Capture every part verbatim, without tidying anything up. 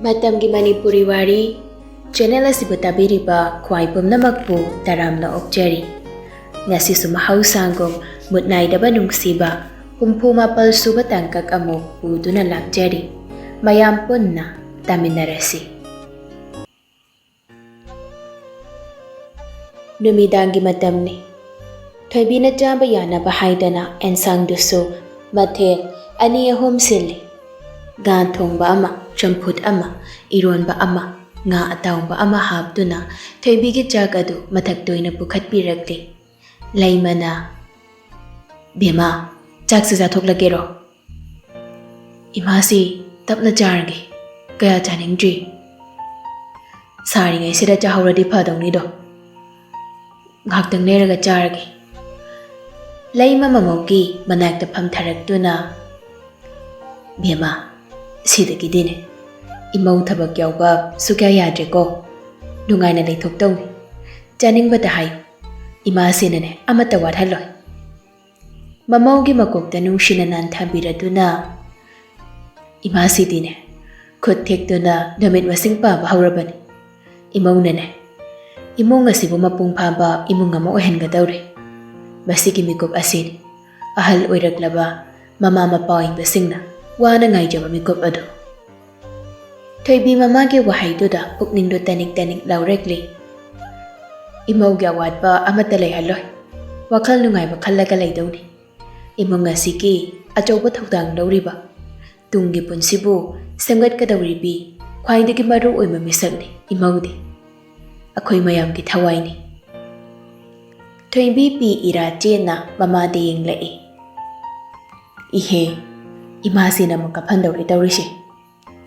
ꯃꯇꯝꯒꯤ ꯃꯅꯤꯄꯨꯔꯤ ꯋꯥꯔꯤ ꯆꯦꯅꯦꯜ ꯑꯁꯤꯕꯨ ꯇꯥꯕꯤꯔꯤꯕ ꯈ꯭ꯋꯥꯏ ꯄꯨꯝꯅꯃꯛꯄꯨ ꯇꯔꯥꯝꯅ ꯑꯣꯛꯆꯔꯤ꯫ ꯉꯁꯤꯁꯨ ꯃꯍꯧꯁꯥꯒꯨꯝ ꯃꯨꯠ ꯅꯥꯏꯗꯕ ꯅꯨꯡꯁꯤꯕ ꯍꯨꯝꯐꯨ ꯃꯥꯄꯜ ꯁꯨꯕ ꯇꯥꯡꯀꯛ ꯑꯃꯨꯛ ꯄꯨꯗꯨꯅ ꯂꯥꯛꯆꯔꯤ꯫ ꯃꯌꯥꯝ ꯄꯨꯟꯅ ꯇꯥꯃꯤꯟꯅꯔꯁꯤ꯫ ꯅꯨꯃꯤꯗꯥꯡꯒꯤ ꯃꯇꯝꯅꯤ꯫ ꯊꯣꯏꯕꯤꯅ ꯆꯥꯕ ꯌꯥꯅꯕ ꯍꯥꯏꯗꯅ ꯑꯦꯟꯁꯥꯡꯗꯨꯁꯨ ꯃꯊꯦꯜ ꯑꯅꯤ ꯑꯍꯨꯝ ꯁꯤꯜꯂꯤ꯫ ꯉꯥ ꯊꯣꯡꯕ ꯑꯃ, ꯆꯝꯐꯨꯠ ꯑꯃ, ꯏꯔꯣꯟꯕ ꯑꯃ, ꯉꯥ ꯑꯇꯥꯎꯕ ꯑꯃ ꯍꯥꯞꯇꯨꯅ ꯊꯣꯏꯕꯤꯒꯤ ꯆꯥꯛ ꯑꯗꯨ ꯃꯊꯛꯇ ꯑꯣꯏꯅ ꯄꯨꯈꯠꯄꯤꯔꯛꯂꯤ꯫ ꯂꯩꯃꯅ, "ꯕꯦꯝꯃ, ꯆꯥꯛꯁꯦ ꯆꯥꯊꯣꯛꯂꯒꯦꯔꯣ?" "ꯏꯃꯥꯁꯤ, ꯇꯞꯅ ꯆꯥꯔꯒꯦ, ꯀꯌꯥ ꯆꯥꯅꯤꯡꯗ꯭ꯔꯤ꯫ ꯁꯥꯔꯤꯉꯩꯁꯤꯗ ꯆꯥꯍꯧꯔꯗꯤ ꯐꯗꯧꯅꯤꯗꯣ꯫ ꯉꯥꯏꯍꯥꯛꯇꯪ ꯂꯩꯔꯒ ꯆꯥꯔꯒꯦ꯫" ꯂꯩꯃ ꯃꯃꯧꯒꯤ ꯃꯅꯥꯛꯇ ꯐꯝꯊꯔꯛꯇꯨꯅ, "ꯕꯦꯝꯃ, ꯁꯤꯗꯒꯤꯗꯤꯅꯦ, ꯏꯃꯧ ꯊꯕꯛ ꯌꯥꯎꯕ ꯁꯨꯛꯌꯥ ꯌꯥꯗ꯭ꯔꯦꯀꯣ꯫ ꯅꯨꯡꯉꯥꯏꯅ ꯂꯩꯊꯣꯛꯇꯧꯅꯤ꯫ ꯆꯥꯅꯤꯡꯕꯇ ꯍꯥꯏꯌꯨ꯫ ꯏꯃꯥꯁꯤꯅꯅꯦ, ꯑꯃꯠꯇ ꯋꯥꯠꯍꯜꯂꯣꯏ꯫" ꯃꯃꯧꯒꯤ ꯃꯀꯣꯛꯇ ꯅꯨꯡꯁꯤꯅ ꯅꯥꯟꯊꯕꯤꯔꯗꯨꯅ, "ꯏꯃꯥꯁꯤꯗꯤꯅꯦ, ꯈꯨꯠ ꯊꯦꯛꯇꯨꯅ ꯅꯨꯃꯤꯠ ꯃꯁꯤꯡ ꯄꯥꯕ ꯍꯧꯔꯕꯅꯤ꯫ ꯏꯃꯧꯅꯅꯦ, ꯏꯃꯨꯡ ꯑꯁꯤꯕꯨ ꯃꯄꯨꯡ ꯐꯥꯕ ꯏꯃꯨꯡ ꯑꯃ ꯑꯣꯏꯍꯟꯒꯗꯧꯔꯦ꯫ ꯃꯁꯤꯒꯤ ꯃꯤꯀꯨꯞ ꯑꯁꯤꯅꯤ ꯑꯍꯜ ꯑꯣꯏꯔꯛꯂꯕ ꯃꯃꯥ ꯃꯄꯥ ꯑꯣꯏꯕꯁꯤꯡꯅ ꯋꯥꯅ ꯉꯥꯏꯖꯕ ꯃꯤꯀꯨꯞ ꯑꯗꯨ꯫" ꯊꯣꯏꯕꯤ ꯃꯃꯥꯒꯤ ꯋꯥꯍꯩꯗꯨꯗ ꯄꯨꯛꯅꯤꯡꯗꯨ ꯇꯅꯤꯛ ꯇꯅꯤꯛ ꯂꯥꯎꯔꯛꯂꯤ꯫ "ꯏꯃꯧꯒꯤ ꯑꯋꯥꯠꯄ ꯑꯃꯠꯇ ꯂꯩꯍꯜꯂꯣꯏ꯫ ꯋꯥꯈꯜ ꯅꯨꯡꯉꯥꯏꯕ ꯈꯜꯂꯒ ꯂꯩꯗꯧꯅꯤ꯫ ꯏꯃꯨꯡ ꯑꯁꯤꯒꯤ ꯑꯆꯧꯕ ꯊꯧꯗꯥꯡ ꯂꯧꯔꯤꯕ, ꯇꯨꯡꯒꯤ ꯄꯨꯟꯁꯤꯕꯨ ꯁꯦꯝꯒꯠꯀꯗꯧꯔꯤꯕꯤ ꯈ꯭ꯋꯥꯏꯗꯒꯤ ꯃꯔꯨ ꯑꯣꯏꯕ ꯃꯤꯁꯛꯅꯤ ꯏꯃꯧꯗꯤ꯫ ꯑꯩꯈꯣꯏ ꯃꯌꯥꯝꯒꯤ ꯊꯋꯥꯏꯅꯤ꯫" ꯊꯣꯏꯕꯤ ꯄꯤ ꯏꯔꯥ ꯆꯦꯟꯅ ꯃꯃꯥꯗ ꯌꯦꯡꯂꯛꯏ꯫ "ꯏꯍꯦ, ꯏꯃꯥꯁꯤꯅ ꯑꯃꯨꯛ ꯀꯥꯞꯍꯟꯗꯧꯔꯤ ꯇꯧꯔꯤꯁꯦ꯫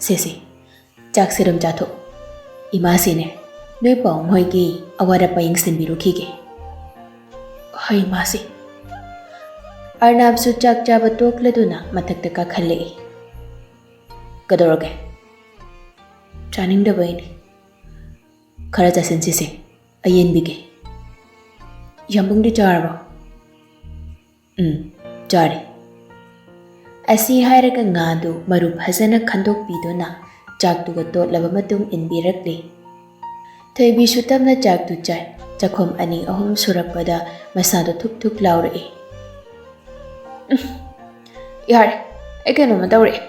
ꯁꯦ ꯁꯦ, ꯆꯥꯛꯁꯦ ꯑꯗꯨꯝ ꯆꯥꯊꯣꯛ꯫ ꯏꯃꯥꯁꯤꯅꯦ, ꯅꯣꯏ ꯄꯥꯎ ꯍꯣꯏꯒꯤ ꯑꯋꯥꯠ ꯑꯄꯥ ꯌꯦꯡꯁꯤꯟꯕꯤꯔꯨꯈꯤꯒꯦ꯫" "ꯍꯣꯏ, ꯏꯃꯥꯁꯤ꯫" ꯑꯔꯅꯥꯞꯁꯨ ꯆꯥꯛ ꯆꯥꯕ ꯇꯣꯛꯂꯗꯨꯅ ꯃꯊꯛꯇ ꯀꯥꯈꯠꯂꯛꯏ꯫ "ꯀꯩꯗꯧꯔꯒꯦ?" "ꯆꯥꯅꯤꯡꯗꯕꯩꯅꯤ꯫" "ꯈꯔ ꯆꯥꯁꯤꯟꯁꯤꯁꯦ, ꯑꯩ ꯌꯦꯟꯕꯤꯒꯦ꯫" "ꯌꯥꯝꯕꯨꯡꯗꯤ ꯆꯥꯔꯕꯣ?" "ꯎꯝ, ꯆꯥꯔꯦ꯫" ꯑꯁꯤ ꯍꯥꯏꯔꯒ ꯉꯥꯗꯨ ꯃꯔꯨ ꯐꯖꯅ ꯈꯟꯗꯣꯛꯄꯤꯗꯨꯅ ꯆꯥꯛꯇꯨꯒ ꯇꯣꯠꯂꯕ ꯃꯇꯨꯡ ꯏꯟꯕꯤꯔꯛꯂꯤ꯫ ꯊꯣꯏꯕꯤꯁꯨ ꯇꯞꯅ ꯆꯥꯛꯇꯨ ꯆꯥꯏ꯫ ꯆꯥꯛꯈꯣꯝ ꯑꯅꯤ ꯑꯍꯨꯝ ꯁꯨꯔꯛꯄꯗ ꯃꯁꯥꯗꯣ ꯊꯨꯛ ꯊꯨꯛ ꯂꯥꯎꯔꯛꯏ꯫ "ꯎꯝ, ꯌꯥꯔꯦ, ꯑꯩ ꯀꯩꯅꯣꯝꯃ ꯇꯧꯔꯛꯑꯦ꯫"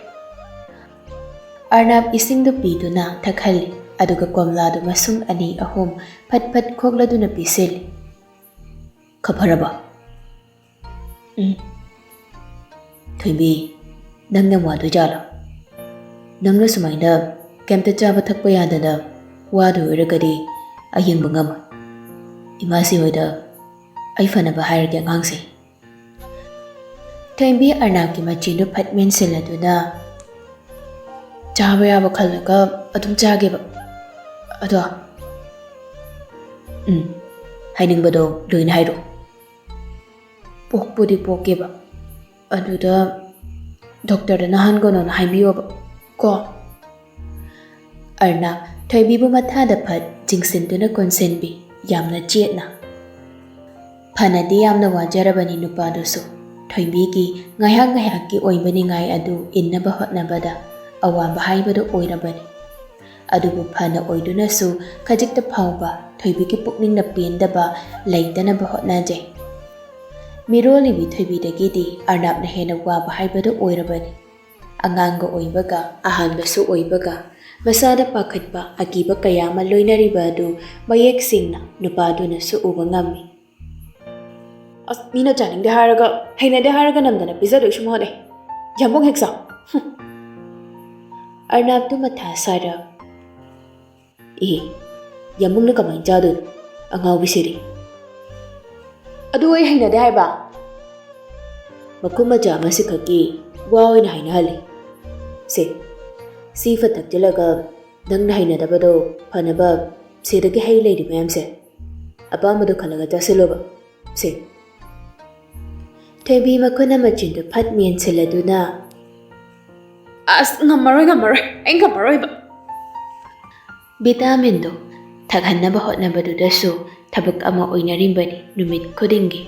ꯑꯔꯅꯥꯞ ꯏꯁꯤꯡꯗꯨ ꯄꯤꯗꯨꯅ ꯊꯛꯍꯜꯂꯤ, ꯑꯗꯨꯒ ꯀꯣꯝꯂꯥꯗꯨ ꯃꯁꯨꯡ ꯑꯅꯤ ꯑꯍꯨꯝ ꯐꯠ ꯐꯠ ꯈꯣꯛꯂꯗꯨꯅ ꯄꯤꯁꯤꯜꯂꯤ꯫ "ꯈꯔ ꯐꯔꯕ?" "ꯎꯝ꯫ ꯊꯣꯏꯕꯤ, ꯅꯪꯅ ꯋꯥꯗꯣꯏ ꯖꯥꯠꯂꯣ? ꯅꯪꯅ ꯁꯨꯃꯥꯏꯅ ꯀꯩꯝꯇ ꯆꯥꯕ ꯊꯛꯄ ꯌꯥꯗꯅ ꯋꯥꯗꯣꯏ ꯑꯣꯏꯔꯒꯗꯤ ꯑꯩ ꯌꯦꯡꯕ ꯉꯝꯃꯣꯏ꯫ ꯏꯃꯥꯁꯤ ꯍꯣꯏꯗ ꯑꯩ ꯐꯅꯕ ꯍꯥꯏꯔꯒꯦ ꯑꯉꯥꯡꯁꯦ꯫" ꯊꯣꯏꯕꯤ ꯑꯔꯅꯥꯞꯀꯤ ꯃꯆꯤꯟꯗꯨ ꯐꯠ ꯃꯦꯟꯁꯤꯜꯂꯗꯨꯅ, "ꯆꯥꯕ ꯌꯥꯕ ꯈꯜꯂꯒ ꯑꯗꯨꯝ ꯆꯥꯒꯦꯕ꯫ ꯑꯗꯣ, ꯎꯝ, ꯍꯥꯏꯅꯤꯡꯕꯗꯣ ꯂꯣꯏꯅ ꯍꯥꯏꯔꯣ꯫" "ꯄꯣꯛꯄꯨꯗꯤ ꯄꯣꯛꯀꯦꯕ, ꯑꯗꯨꯗ ꯗꯣꯛꯇꯔꯗ ꯅꯥꯍꯟꯒꯅꯣꯅ ꯍꯥꯏꯕꯤꯌꯣꯕ ꯀꯣ꯫" ꯑꯔꯅꯥꯞ ꯊꯣꯏꯕꯤꯕꯨ ꯃꯊꯥꯗ ꯐꯠ ꯆꯤꯡꯁꯤꯟꯗꯨꯅ ꯀꯣꯟꯁꯤꯟꯕꯤ, ꯌꯥꯝꯅ ꯆꯦꯠꯅ꯫ ꯐꯅꯗꯤ ꯌꯥꯝꯅ ꯋꯥꯖꯔꯕꯅꯤ ꯅꯨꯄꯥꯗꯨꯁꯨ꯫ ꯊꯣꯏꯕꯤꯒꯤ ꯉꯥꯏꯍꯥꯛ ꯉꯥꯏꯍꯥꯛꯀꯤ ꯑꯣꯏꯕ ꯅꯤꯡꯉꯥꯏ ꯑꯗꯨ ꯏꯟꯅꯕ ꯍꯣꯠꯅꯕꯗ ꯑꯋꯥꯕ ꯍꯥꯏꯕꯗꯨ ꯑꯣꯏꯔꯕꯅꯤ꯫ ꯑꯗꯨꯕꯨ ꯐꯅ ꯑꯣꯏꯗꯨꯅꯁꯨ ꯈꯖꯤꯛꯇ ꯐꯥꯎꯕ ꯊꯣꯏꯕꯤꯒꯤ ꯄꯨꯛꯅꯤꯡꯅ ꯄꯦꯟꯗꯕ ꯂꯩꯇꯅꯕ ꯍꯣꯠꯅꯖꯩ꯫ ꯃꯤꯔꯣꯜꯂꯤꯕꯤ ꯊꯣꯏꯕꯤꯗꯒꯤꯗꯤ ꯑꯔꯅꯥꯞꯅ ꯍꯦꯟꯅ ꯋꯥꯕ ꯍꯥꯏꯕꯗꯨ ꯑꯣꯏꯔꯕꯅꯤ꯫ ꯑꯉꯥꯡꯒ ꯑꯣꯏꯕꯒ, ꯑꯍꯥꯟꯕꯁꯨ ꯑꯣꯏꯕꯒ, ꯃꯁꯥꯗ ꯄꯥꯈꯠꯄ, ꯑꯀꯤꯕ ꯀꯌꯥ ꯑꯃ ꯂꯣꯏꯅꯔꯤꯕ ꯑꯗꯨ ꯃꯌꯦꯛ ꯁꯦꯡꯅ ꯅꯨꯄꯥꯗꯨꯅꯁꯨ ꯎꯕ ꯉꯝꯃꯤ꯫ "ꯑꯁ, ꯃꯤꯅ ꯆꯥꯅꯤꯡꯗꯦ ꯍꯥꯏꯔꯒ, ꯍꯩꯅꯗꯦ ꯍꯥꯏꯔꯒ ꯅꯝꯗꯅ ꯄꯤꯖꯗꯣꯏꯁꯨ ꯃꯥꯜꯂꯦ꯫ ꯌꯥꯝꯕꯨꯡ ꯍꯦꯛ ꯆꯥꯎ꯫" ꯍꯨꯝ꯫ ꯑꯔꯅꯥꯞꯇꯨ ꯃꯊꯥ ꯁꯥꯔ, "ꯑꯦ, ꯌꯥꯝꯕꯨꯡꯅ ꯀꯃꯥꯏꯅ ꯆꯥꯗꯣꯏꯅꯣ? ꯑꯉꯥꯎꯕꯤꯁꯤꯗꯤ꯫" "ꯑꯗꯨ ꯑꯩ ꯍꯩꯅꯗꯦ ꯍꯥꯏꯕ꯫" ꯃꯈꯨꯝ ꯃꯆꯥ ꯑꯃꯁꯤꯈꯛꯀꯤ ꯋꯥ ꯑꯣꯏꯅ ꯍꯥꯏꯅꯍꯜꯂꯤ꯫ "ꯁꯦ, ꯁꯤ ꯐꯠ ꯊꯛꯆꯤꯜꯂꯒ ꯅꯪꯅ ꯍꯩꯅꯗꯕꯗꯣ ꯐꯅꯕ ꯁꯤꯗꯒꯤ ꯍꯩ ꯂꯩꯔꯤ ꯃꯌꯥꯝꯁꯦ, ꯑꯄꯥꯝꯕꯗꯣ ꯈꯜꯂꯒ ꯆꯥꯁꯤꯜꯂꯣꯕ꯫ ꯁꯦ꯫" ꯊꯣꯏꯕꯤ ꯃꯈꯨꯠꯅ ꯃꯆꯤꯟꯗꯨ ꯐꯠ ꯃꯦꯟꯁꯤꯜꯂꯗꯨꯅ, "ꯑꯁ, ꯉꯝꯃꯔꯣꯏ, ꯉꯝꯃꯔꯣꯏ, ꯑꯩ ꯉꯝꯃꯔꯣꯏꯕ꯫" ꯚꯤꯇꯥꯃꯤꯟꯗꯨ ꯊꯛꯍꯟꯅꯕ ꯍꯣꯠꯅꯕꯗꯨꯗꯁꯨ ꯊꯕꯛ ꯑꯃ ꯑꯣꯏꯅꯔꯤꯕꯅꯤ ꯅꯨꯃꯤꯠ ꯈꯨꯗꯤꯡꯒꯤ꯫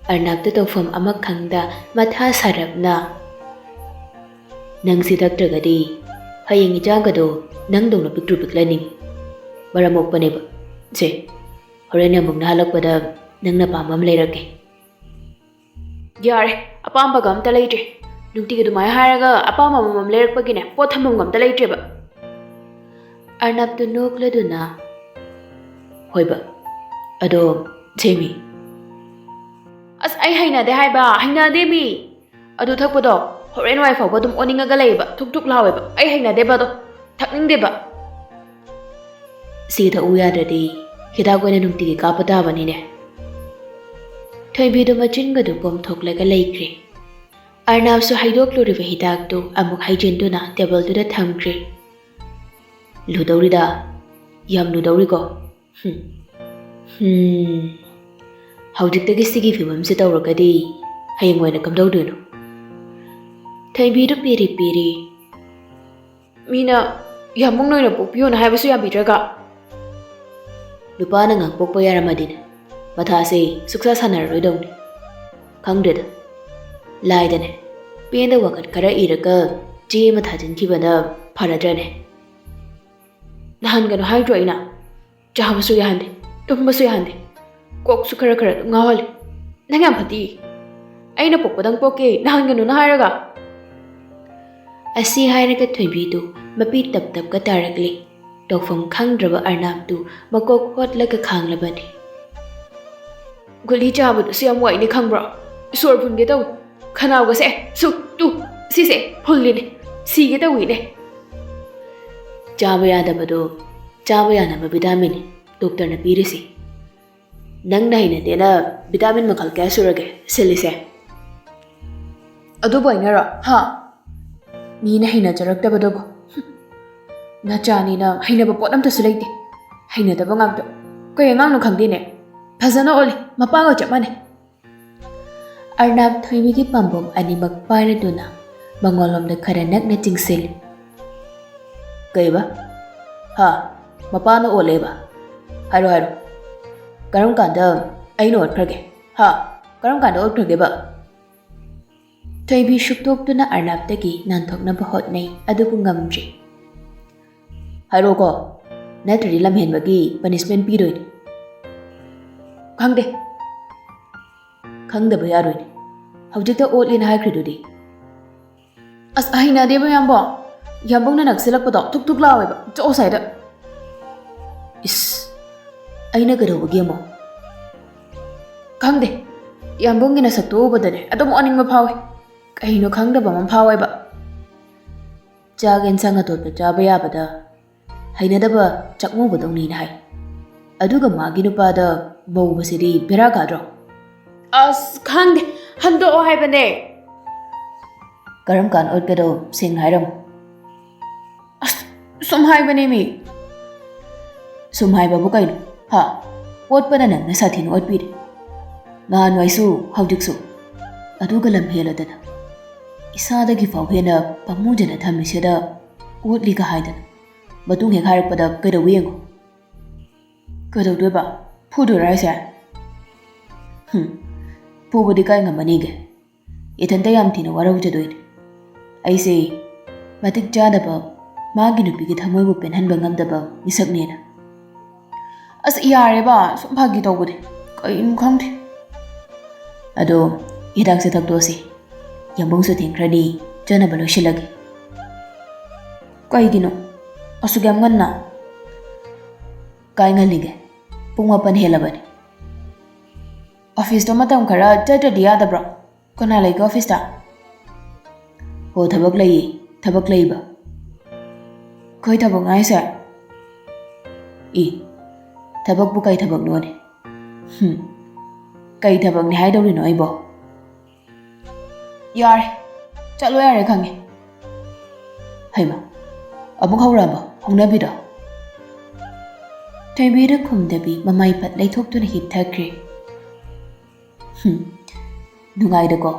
ꯑꯔꯅꯥꯞꯇ ꯇꯧꯐꯝ ꯑꯃ ꯈꯪꯗ ꯃꯊꯥ ꯁꯥꯔꯞꯅ, "ꯅꯪꯁꯤ ꯊꯛꯇ꯭ꯔꯒꯗꯤ ꯍꯌꯦꯡ ꯏꯆꯥꯒꯗꯣ ꯅꯪꯗꯧꯅ ꯄꯤꯛꯇ꯭ꯔꯨ ꯄꯤꯛꯂꯅꯤ꯫ ꯃꯔꯝ ꯃꯣꯛꯄꯅꯦꯕ꯫ ꯁꯦ, ꯍꯣꯔꯦꯟ ꯑꯃꯨꯛ ꯅꯍꯜꯂꯛꯄꯗ ꯅꯪꯅ ꯄꯥꯝꯕ ꯑꯃ ꯂꯩꯔꯛꯀꯦ꯫ ꯌꯥꯔꯦ, ꯑꯄꯥꯝꯕꯒ ꯑꯝꯇ ꯂꯩꯇ꯭ꯔꯦ꯫ ꯅꯨꯡꯇꯤꯒꯤ ꯑꯗꯨꯃꯥꯏꯅ ꯍꯥꯏꯔꯒ ꯑꯄꯥꯝꯕ ꯑꯃꯃꯝ ꯂꯩꯔꯛꯄꯒꯤꯅꯦ, ꯄꯣꯠ ꯊꯝꯐꯝꯒ ꯑꯝꯇ ꯂꯩꯇ꯭ꯔꯦꯕ꯫ ꯑꯔꯅꯕꯇꯨ ꯅꯣꯛꯂꯗꯨꯅ, "ꯍꯣꯏꯕ, ꯑꯗꯣ ꯁꯦꯃꯤ?" "ꯑꯁ, ꯑꯩ ꯍꯩꯅꯗꯦ ꯍꯥꯏꯕ, ꯍꯩꯅꯗꯦ ꯃꯤ꯫ ꯑꯗꯨ ꯊꯛꯄꯗꯣ ꯍꯣꯔꯦꯟ ꯋꯥꯏ ꯐꯥꯎꯕ ꯑꯗꯨꯝ ꯑꯣꯅꯤꯡꯉꯒ ꯂꯩꯌꯦꯕ, ꯊꯨꯛ ꯊꯨꯛ ꯂꯥꯎꯋꯦꯕ꯫ ꯑꯩ ꯍꯩꯅꯗꯦꯕ ꯑꯗꯣ, ꯊꯛꯅꯤꯡꯗꯦꯕ꯫" "ꯁꯤ ꯊꯛꯎ ꯌꯥꯗ꯭ꯔꯗꯤ ꯍꯤꯗꯥꯛ ꯑꯣꯏꯅ ꯅꯨꯡꯇꯤꯒꯤ ꯀꯥꯞꯄ ꯇꯥꯕꯅꯤꯅꯦ꯫" ꯊꯣꯏꯕꯤꯗꯨ ꯃꯆꯤꯟꯒꯗꯨ ꯄꯣꯝꯊꯣꯛꯂꯒ ꯂꯩꯈ꯭ꯔꯦ꯫ ꯑꯔꯅꯕꯁꯨ ꯍꯩꯗꯣꯛꯂꯨꯔꯤꯕ ꯍꯤꯗꯥꯛꯇꯨ ꯑꯃꯨꯛ ꯍꯩꯖꯤꯟꯗꯨꯅ ꯇꯦꯕꯜꯗꯨꯗ ꯊꯝꯈ꯭ꯔꯦ꯫ "ꯂꯨꯗꯧꯔꯤꯗ, ꯌꯥꯝ ꯂꯨꯗꯧꯔꯤꯀꯣ꯫ ꯍꯨꯝ꯫ ꯍꯨꯝ꯫ ꯍꯧꯖꯤꯛꯇꯒꯤ ꯁꯤꯒꯤ ꯐꯤꯕꯝꯁꯤ ꯇꯧꯔꯒꯗꯤ ꯍꯌꯦꯡ ꯑꯣꯏꯅ ꯀꯝꯗꯧꯗꯣꯏꯅꯣ?" ꯊꯣꯏꯕꯤꯗꯨ ꯄꯤꯔꯤ ꯄꯤꯔꯤ꯫ "ꯃꯤꯅ ꯌꯥꯝꯕꯨꯡ ꯅꯣꯏꯅ ꯄꯣꯛꯄꯤꯌꯣꯅ ꯍꯥꯏꯕꯁꯨ ꯌꯥꯕꯤꯗ꯭ꯔꯒ?" "ꯅꯨꯄꯥꯅ ꯉꯥꯛ ꯄꯣꯛꯄ ꯌꯥꯔꯝꯃꯗꯤꯅꯦ, ꯃꯊꯥꯁꯦ ꯁꯨꯛꯁꯥ ꯁꯥꯟꯅꯔꯔꯣꯏꯗꯧꯅꯤ꯫ ꯈꯪꯗ꯭ꯔꯦꯗ, ꯂꯥꯏꯗꯅꯦ, ꯄꯦꯟꯗ ꯋꯥꯀꯠ ꯈꯔ ꯏꯔꯒ ꯆꯦ ꯑꯃ ꯊꯥꯖꯤꯟꯈꯤꯕꯅ ꯐꯔꯗ꯭ꯔꯅꯦ?" "ꯅꯍꯥꯟꯒꯅꯨ ꯍꯥꯏꯗ꯭ꯔꯣ ꯑꯩꯅ? ꯆꯥꯕꯁꯨ ꯌꯥꯍꯟꯗꯦ, ꯇꯨꯝꯕꯁꯨ ꯌꯥꯍꯟꯗꯦ, ꯀꯣꯛꯁꯨ ꯈꯔ ꯈꯔ ꯑꯗꯨꯝ ꯉꯥꯎꯍꯜꯂꯦ꯫ ꯅꯪ ꯌꯥꯝ ꯐꯠꯇꯤ꯫ ꯑꯩꯅ ꯄꯣꯛꯄꯗꯪ ꯄꯣꯛꯀꯦ, ꯅꯍꯥꯟꯒꯅꯨꯅ ꯍꯥꯏꯔꯒ?" ꯑꯁꯤ ꯍꯥꯏꯔꯒ ꯊꯣꯏꯕꯤꯗꯨ ꯃꯄꯤ ꯇꯞ ꯇꯞꯀ ꯇꯥꯔꯛꯂꯤ꯫ ꯇꯧꯐꯝ ꯈꯪꯗ꯭ꯔꯕ ꯑꯔꯅꯕꯇꯨ ꯃꯀꯣꯛ ꯍꯣꯠꯂꯒ ꯈꯥꯡꯂꯕꯅꯤ꯫ "ꯒꯨꯂꯤ ꯆꯥꯕꯗꯨꯁꯨ ꯌꯥꯝ ꯋꯥꯏꯅꯦ ꯈꯪꯕ꯭ꯔꯣ? ꯁꯣꯔ ꯐꯨꯟꯒꯦ ꯇꯧꯋꯤ꯫ ꯈꯅꯥꯎꯒꯁꯦ ꯁꯨꯛ ꯇꯨ ꯁꯤꯁꯦ ꯐꯨꯜꯂꯤꯅꯦ꯫ ꯁꯤꯒꯦ ꯇꯧꯋꯤꯅꯦ꯫" "ꯆꯥꯕ ꯌꯥꯗꯕꯗꯣ ꯆꯥꯕ ꯌꯥꯅꯕ ꯚꯤꯇꯥꯃꯤꯟꯅꯤ ꯗꯣꯛꯇꯔꯅ ꯄꯤꯔꯤꯁꯤ꯫ ꯅꯪꯅ ꯍꯩꯅꯗꯦꯅ ꯚꯤꯇꯥꯃꯤꯟ ꯃꯈꯜ ꯀꯌꯥ ꯁꯨꯔꯒꯦ ꯁꯤꯜꯂꯤꯁꯦ?" "ꯑꯗꯨꯕꯨ ꯑꯩꯅꯔꯣ? ꯍꯥ? ꯃꯤꯅ ꯍꯩꯅꯖꯔꯛꯇꯕꯗꯨꯕꯨ꯫ ꯍꯨꯝ꯫ ꯅꯆꯥꯅꯤꯅ ꯍꯩꯅꯕ ꯄꯣꯠ ꯑꯝꯇꯁꯨ ꯂꯩꯇꯦ꯫ ꯍꯩꯅꯗꯕ ꯉꯥꯛꯇ꯫ ꯀꯩ ꯑꯉꯥꯡꯅꯣ ꯈꯪꯗꯦꯅꯦ꯫ ꯐꯖꯅ ꯑꯣꯜꯂꯤ꯫ ꯃꯄꯥꯒ ꯆꯞ ꯃꯥꯟꯅꯩ꯫" ꯑꯔꯅꯕ ꯊꯣꯏꯕꯤꯒꯤ ꯄꯥꯝꯕꯣꯝ ꯑꯅꯤꯃꯛ ꯄꯥꯏꯔꯗꯨꯅ ꯃꯉꯣꯟꯂꯣꯝꯗ ꯈꯔ ꯅꯛꯅ ꯆꯤꯡꯁꯤꯜꯂꯤ꯫ "ꯀꯩꯕ? ꯍꯥ? ꯃꯄꯥꯅ ꯑꯣꯜꯂꯦꯕ? ꯍꯥꯏꯔꯣ, ꯍꯥꯏꯔꯣ꯫ ꯀꯔꯝ ꯀꯥꯟꯗ ꯑꯩꯅ ꯑꯣꯠꯈ꯭ꯔꯒꯦ? ꯍꯥ? ꯀꯔꯝ ꯀꯥꯟꯗ ꯑꯣꯠꯈ꯭ꯔꯒꯦꯕ?" ꯊꯣꯏꯕꯤ ꯁꯨꯛꯇꯣꯛꯇꯨꯅ ꯑꯔꯅꯕꯇꯒꯤ ꯅꯥꯟꯊꯣꯛꯅꯕ ꯍꯣꯠꯅꯩ, ꯑꯗꯨꯕꯨ ꯉꯝꯗ꯭ꯔꯤ꯫ "ꯍꯥꯏꯔꯣꯀꯣ, ꯅꯠꯇ꯭ꯔꯗꯤ ꯂꯝꯍꯦꯟꯕꯒꯤ ꯄꯅꯤꯁꯃꯦꯟ ꯄꯤꯗꯣꯏꯅꯤ꯫" "ꯈꯪꯗꯦ꯫" "ꯈꯪꯗꯕ ꯌꯥꯔꯣꯏꯅꯦ, ꯍꯧꯖꯤꯛꯇ ꯑꯣꯠꯂꯦꯅ ꯍꯥꯏꯈ꯭ꯔꯤꯗꯨꯗꯤ꯫" "ꯑꯁ, ꯍꯩꯅꯗꯦꯕ, ꯌꯥꯝꯕꯣ꯫ ꯌꯥꯝꯕꯨꯡꯅ ꯅꯛꯁꯤꯜꯂꯛꯄꯗꯣ ꯊꯨꯛ ꯊꯨꯛ ꯂꯥꯎꯋꯦꯕ꯫ ꯆꯠꯂꯣ ꯁ꯭ꯋꯥꯏꯗ꯫" "ꯏꯁ, ꯑꯩꯅ ꯀꯩꯗꯧꯕꯒꯤ ꯑꯃꯨꯛ?" "ꯈꯪꯗꯦ, ꯌꯥꯝꯕꯨꯡꯒꯤ ꯅꯁꯛꯇꯨ ꯎꯕꯗꯅꯦ ꯑꯗꯨꯝ ꯑꯣꯅꯤꯡꯕ ꯐꯥꯎꯋꯦ꯫ ꯀꯩꯅꯣ ꯈꯪꯗꯕ ꯑꯃ ꯐꯥꯎꯋꯦꯕ꯫" ꯆꯥꯛ ꯌꯦꯟꯁꯥꯡ ꯑꯇꯣꯠꯄ ꯆꯥꯕ ꯌꯥꯕꯗ ꯍꯩꯅꯗꯕ ꯆꯥꯛꯃꯧꯕꯗꯧꯅꯤꯅ ꯍꯥꯏ꯫ ꯑꯗꯨꯒ ꯃꯥꯒꯤ ꯅꯨꯄꯥꯗ ꯃꯧꯕꯁꯤꯗꯤ ꯕꯦꯔꯥ ꯀꯥꯗ꯭ꯔꯣ? "ꯑꯁ, ꯈꯪꯗꯦ, ꯍꯟꯗꯣꯛꯑꯣ ꯍꯥꯏꯕꯅꯦ꯫" "ꯀꯔꯝ ꯀꯥꯟ ꯑꯣꯠꯀꯗꯧ ꯁꯦꯡꯅ ꯍꯥꯏꯔꯝꯃꯨ꯫" "ꯑꯁ, ꯁꯨꯝ ꯍꯥꯏꯕꯅꯦ ꯃꯤ꯫" "ꯁꯨꯝ ꯍꯥꯏꯕꯕꯨ ꯀꯩꯅꯣ? ꯍꯥ? ꯑꯣꯠꯄꯅ ꯅꯪꯅ ꯁꯥꯊꯤꯅ ꯑꯣꯠꯄꯤꯔꯦ, ꯅꯍꯥꯟꯋꯥꯏꯁꯨ ꯍꯧꯖꯤꯛꯁꯨ꯫ ꯑꯗꯨꯒ ꯂꯝ ꯍꯦꯜꯂꯗꯅ ꯏꯁꯥꯗꯒꯤ ꯐꯥꯎ ꯍꯦꯟꯅ ꯄꯥꯝꯃꯨꯖꯅ ꯊꯝꯃꯤꯁꯤꯗ ꯑꯣꯠꯂꯤꯒ ꯍꯥꯏꯗꯅ ꯃꯇꯨꯡ ꯍꯦꯛ ꯍꯥꯏꯔꯛꯄꯗ ꯀꯩꯗꯧꯕ ꯌꯦꯡꯉꯨ꯫" "ꯀꯩꯗꯧꯗꯣꯏꯕ? ꯐꯨꯗꯣꯏꯔꯣ ꯍꯥꯏꯁꯦ?" "ꯍꯨꯝ, ꯐꯨꯕꯗꯤ ꯀꯥꯏ ꯉꯝꯃꯅꯤꯒꯦ? ꯏꯊꯟꯇ ꯌꯥꯝ ꯊꯤꯅ ꯋꯥꯔꯧꯖꯗꯣꯏꯅꯦ꯫ ꯑꯩꯁꯦ ꯃꯇꯤꯛ ꯆꯥꯗꯕ, ꯃꯥꯒꯤ ꯅꯨꯄꯤꯒꯤ ꯊꯃꯣꯏꯕꯨ ꯄꯦꯟꯍꯟꯕ ꯉꯝꯗꯕ ꯃꯤꯁꯛꯅꯦꯅ꯫" "ꯑꯁ, ꯌꯥꯔꯦꯕ, ꯁꯨꯝ ꯐꯥꯒꯤ ꯇꯧꯕꯅꯦ꯫ ꯀꯩꯅꯣ ꯈꯪꯗꯦ꯫" "ꯑꯗꯣ ꯍꯤꯗꯥꯛꯁꯦ ꯊꯛꯇꯣꯛꯑꯁꯤ꯫ ꯌꯥꯝꯕꯨꯡꯁꯨ ꯊꯦꯡꯈ꯭ꯔꯅꯤ, ꯆꯠꯅꯕ ꯂꯣꯏꯁꯤꯜꯂꯒꯦ꯫" "ꯀꯩꯒꯤꯅꯣ ꯑꯁꯨꯛ ꯌꯥꯝ ꯉꯟꯅ?" "ꯀꯥꯏ ꯉꯜꯂꯤꯒꯦ? ꯄꯨꯡ ꯃꯥꯄꯟ ꯍꯦꯜꯂꯕꯅꯤ꯫" "ꯑꯣꯐꯤꯁꯇꯣ ꯃꯇꯝ ꯈꯔ ꯆꯠꯇ꯭ꯔꯗꯤ ꯌꯥꯗꯕ꯭ꯔꯣ? ꯀꯅꯥ ꯂꯩꯒꯦ ꯑꯣꯐꯤꯁꯇ?" "ꯍꯣ, ꯊꯕꯛ ꯂꯩꯌꯦ, ꯊꯕꯛ ꯂꯩꯕ꯫" "ꯀꯩ ꯊꯕꯛꯅꯣ ꯍꯥꯏꯁꯦ?" "ꯏ, ꯊꯕꯛꯄꯨ ꯀꯩ ꯊꯕꯛꯅꯣꯅꯦ? ꯍꯨꯝ, ꯀꯩ ꯊꯕꯛꯅꯤ ꯍꯥꯏꯗꯧꯔꯤꯅꯣ ꯑꯩꯕꯣ?" "ꯌꯥꯔꯦ, ꯆꯠꯂꯣ ꯌꯥꯔꯦ, ꯈꯪꯉꯦ꯫" "ꯍꯩꯃ, ꯑꯃꯨꯛ ꯍꯧꯔꯛꯑꯕ ꯍꯧꯅꯕꯤꯗꯣ?" ꯊꯣꯏꯕꯤꯅ ꯈꯨꯝꯗꯕꯤ ꯃꯃꯥꯏ ꯄꯠ ꯂꯩꯊꯣꯛꯇꯨꯅ ꯍꯤꯞꯊꯈ꯭ꯔꯦ꯫ "ꯍꯨꯝ, ꯅꯨꯡꯉꯥꯏꯗꯀꯣ?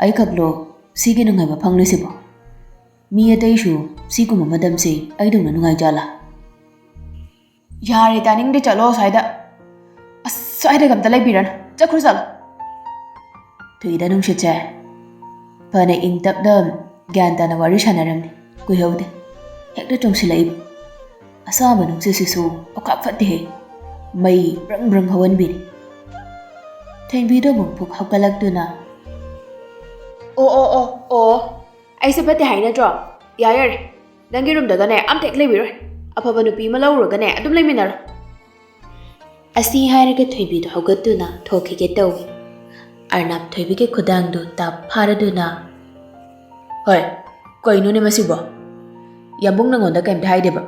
ꯑꯩꯈꯛꯂꯣ ꯁꯤꯒꯤ ꯅꯨꯡꯉꯥꯏꯕ ꯐꯪꯂꯤꯁꯤꯕꯣ? ꯃꯤ ꯑꯇꯩꯁꯨ ꯁꯤꯒꯨꯝꯕ ꯃꯇꯝꯁꯦ ꯑꯩꯗꯧꯅ ꯅꯨꯡꯉꯥꯏꯖꯥꯠꯂꯥ?" "ꯌꯥꯔꯦ, ꯇꯥꯅꯤꯡꯗꯦ, ꯆꯠꯂꯣ ꯁ꯭ꯋꯥꯏꯗ꯫ ꯑꯁ, ꯁ꯭ꯋꯥꯏꯗꯒ ꯑꯝꯇ ꯂꯩꯕꯤꯔꯅꯨ, ꯆꯠꯈ꯭ꯔꯣ, ꯆꯠꯂꯣ꯫" "ꯊꯨꯏꯗ ꯅꯨꯡꯁꯤꯠꯁꯦ, ꯐꯅ ꯏꯪ ꯇꯞꯅ ꯒ꯭ꯌꯥꯟ ꯇꯥꯅ ꯋꯥꯔꯤ ꯁꯥꯟꯅꯔꯝꯃꯤ꯫ ꯀꯨꯏꯍꯧꯗꯦ, ꯍꯦꯛꯇ ꯆꯣꯡꯁꯤꯜꯂꯛꯏꯕ꯫ ꯑꯁꯥꯕ ꯅꯨꯡꯁꯤꯠꯁꯤꯁꯨ ꯑꯣꯈꯥꯛ ꯐꯠꯇꯦꯍꯦ꯫ ꯃꯩ ꯕ꯭ꯔꯪ ꯕ꯭ꯔꯪ ꯍꯧꯍꯟꯕꯤꯔꯤ꯫ ꯊꯣꯏꯕꯤꯗꯣ ꯑꯃꯨꯛ ꯐꯨꯛ ꯍꯧꯒꯠꯂꯛꯇꯨꯅ, "ꯑꯣ ꯑꯣ ꯑꯣ ꯑꯣ, ꯑꯩꯁꯦ ꯐꯠꯇꯦ ꯍꯥꯏ ꯅꯠꯇ꯭ꯔꯣ? ꯌꯥꯔꯦ ꯌꯥꯔꯦ, ꯅꯪꯒꯤ ꯔꯨꯝꯗꯒꯅꯦ ꯑꯝꯇ ꯍꯦꯛ ꯂꯩꯕꯤꯔꯣꯏ꯫ ꯑꯐꯕ ꯅꯨꯄꯤ ꯑꯃ ꯂꯧꯔꯨꯔꯒꯅꯦ ꯑꯗꯨꯝ ꯂꯩꯃꯤꯟꯅꯔꯣ"꯫ ꯑꯁꯤ ꯍꯥꯏꯔꯒ ꯊꯣꯏꯕꯤꯗꯣ ꯍꯧꯒꯠꯇꯨꯅ ꯊꯣꯛꯈꯤꯒꯦ ꯇꯧꯏ꯫ ꯑꯔꯅꯥꯞ ꯊꯣꯏꯕꯤꯒꯤ ꯈꯨꯗꯥꯡꯗꯨ ꯇꯥꯞ ꯐꯥꯔꯗꯨꯅ, "ꯍꯣꯏ, ꯀꯩꯅꯣꯅꯦ ꯃꯁꯤꯕꯣ? ꯌꯥꯝꯕꯨꯡ ꯅꯪꯉꯣꯟꯗ ꯀꯩꯝꯇ ꯍꯥꯏꯗꯦꯕ?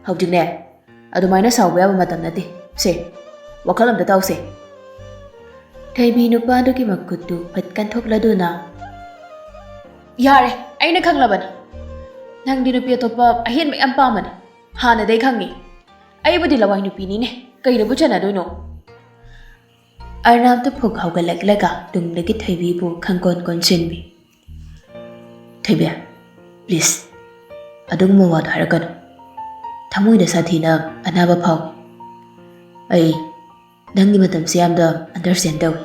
ꯍꯧꯖꯤꯛꯅꯦ ꯑꯗꯨꯃꯥꯏꯅ ꯁꯥꯎꯕ ꯌꯥꯕ ꯃꯇꯝ ꯅꯠꯇꯦ꯫ ꯁꯦ, ꯋꯥꯈꯜ ꯑꯝꯇ ꯇꯧꯁꯦ"꯫ ꯊꯣꯏꯕꯤ ꯅꯨꯄꯥꯗꯨꯒꯤ ꯃꯈꯨꯠꯇꯨ ꯐꯠ ꯀꯟꯊꯣꯛꯂꯗꯨꯅ, "ꯌꯥꯔꯦ, ꯑꯩꯅ ꯈꯪꯂꯕꯅꯤ꯫ ꯅꯪꯗꯤ ꯅꯨꯄꯤ ꯑꯇꯣꯞꯄ ꯑꯍꯦꯟꯕ ꯌꯥꯝ ꯄꯥꯝꯕꯅꯤ꯫ ꯍꯥꯟꯅꯗꯩ ꯈꯪꯉꯤ꯫ ꯑꯩꯕꯨꯗꯤ ꯂꯋꯥꯏ ꯅꯨꯄꯤꯅꯤꯅꯦ, ꯀꯩꯗꯕꯨ ꯆꯟꯅꯗꯣꯏꯅꯣ?" ꯑꯔꯅꯥꯞꯇ ꯐꯨꯛ ꯍꯧꯒꯠꯂꯛꯂꯒ ꯇꯨꯡꯗꯒꯤ ꯊꯣꯏꯕꯤꯕꯨ ꯈꯪꯀꯣꯟ ꯀꯣꯟꯁꯤꯟꯕꯤ꯫ "ꯊꯣꯏꯕꯤ, please, ꯑꯗꯨꯒꯨꯝꯕ ꯋꯥꯗꯣ ꯍꯥꯏꯔꯛꯀꯅꯨ꯫ ꯊꯃꯣꯏꯗ ꯁꯥꯊꯤꯅ ꯑꯅꯥꯕ ꯐꯥꯎꯏ꯫ ꯑꯩ ꯅꯪꯒꯤ ꯃꯇꯝꯁꯦ ꯌꯥꯝꯅ understand ꯇꯧꯏ꯫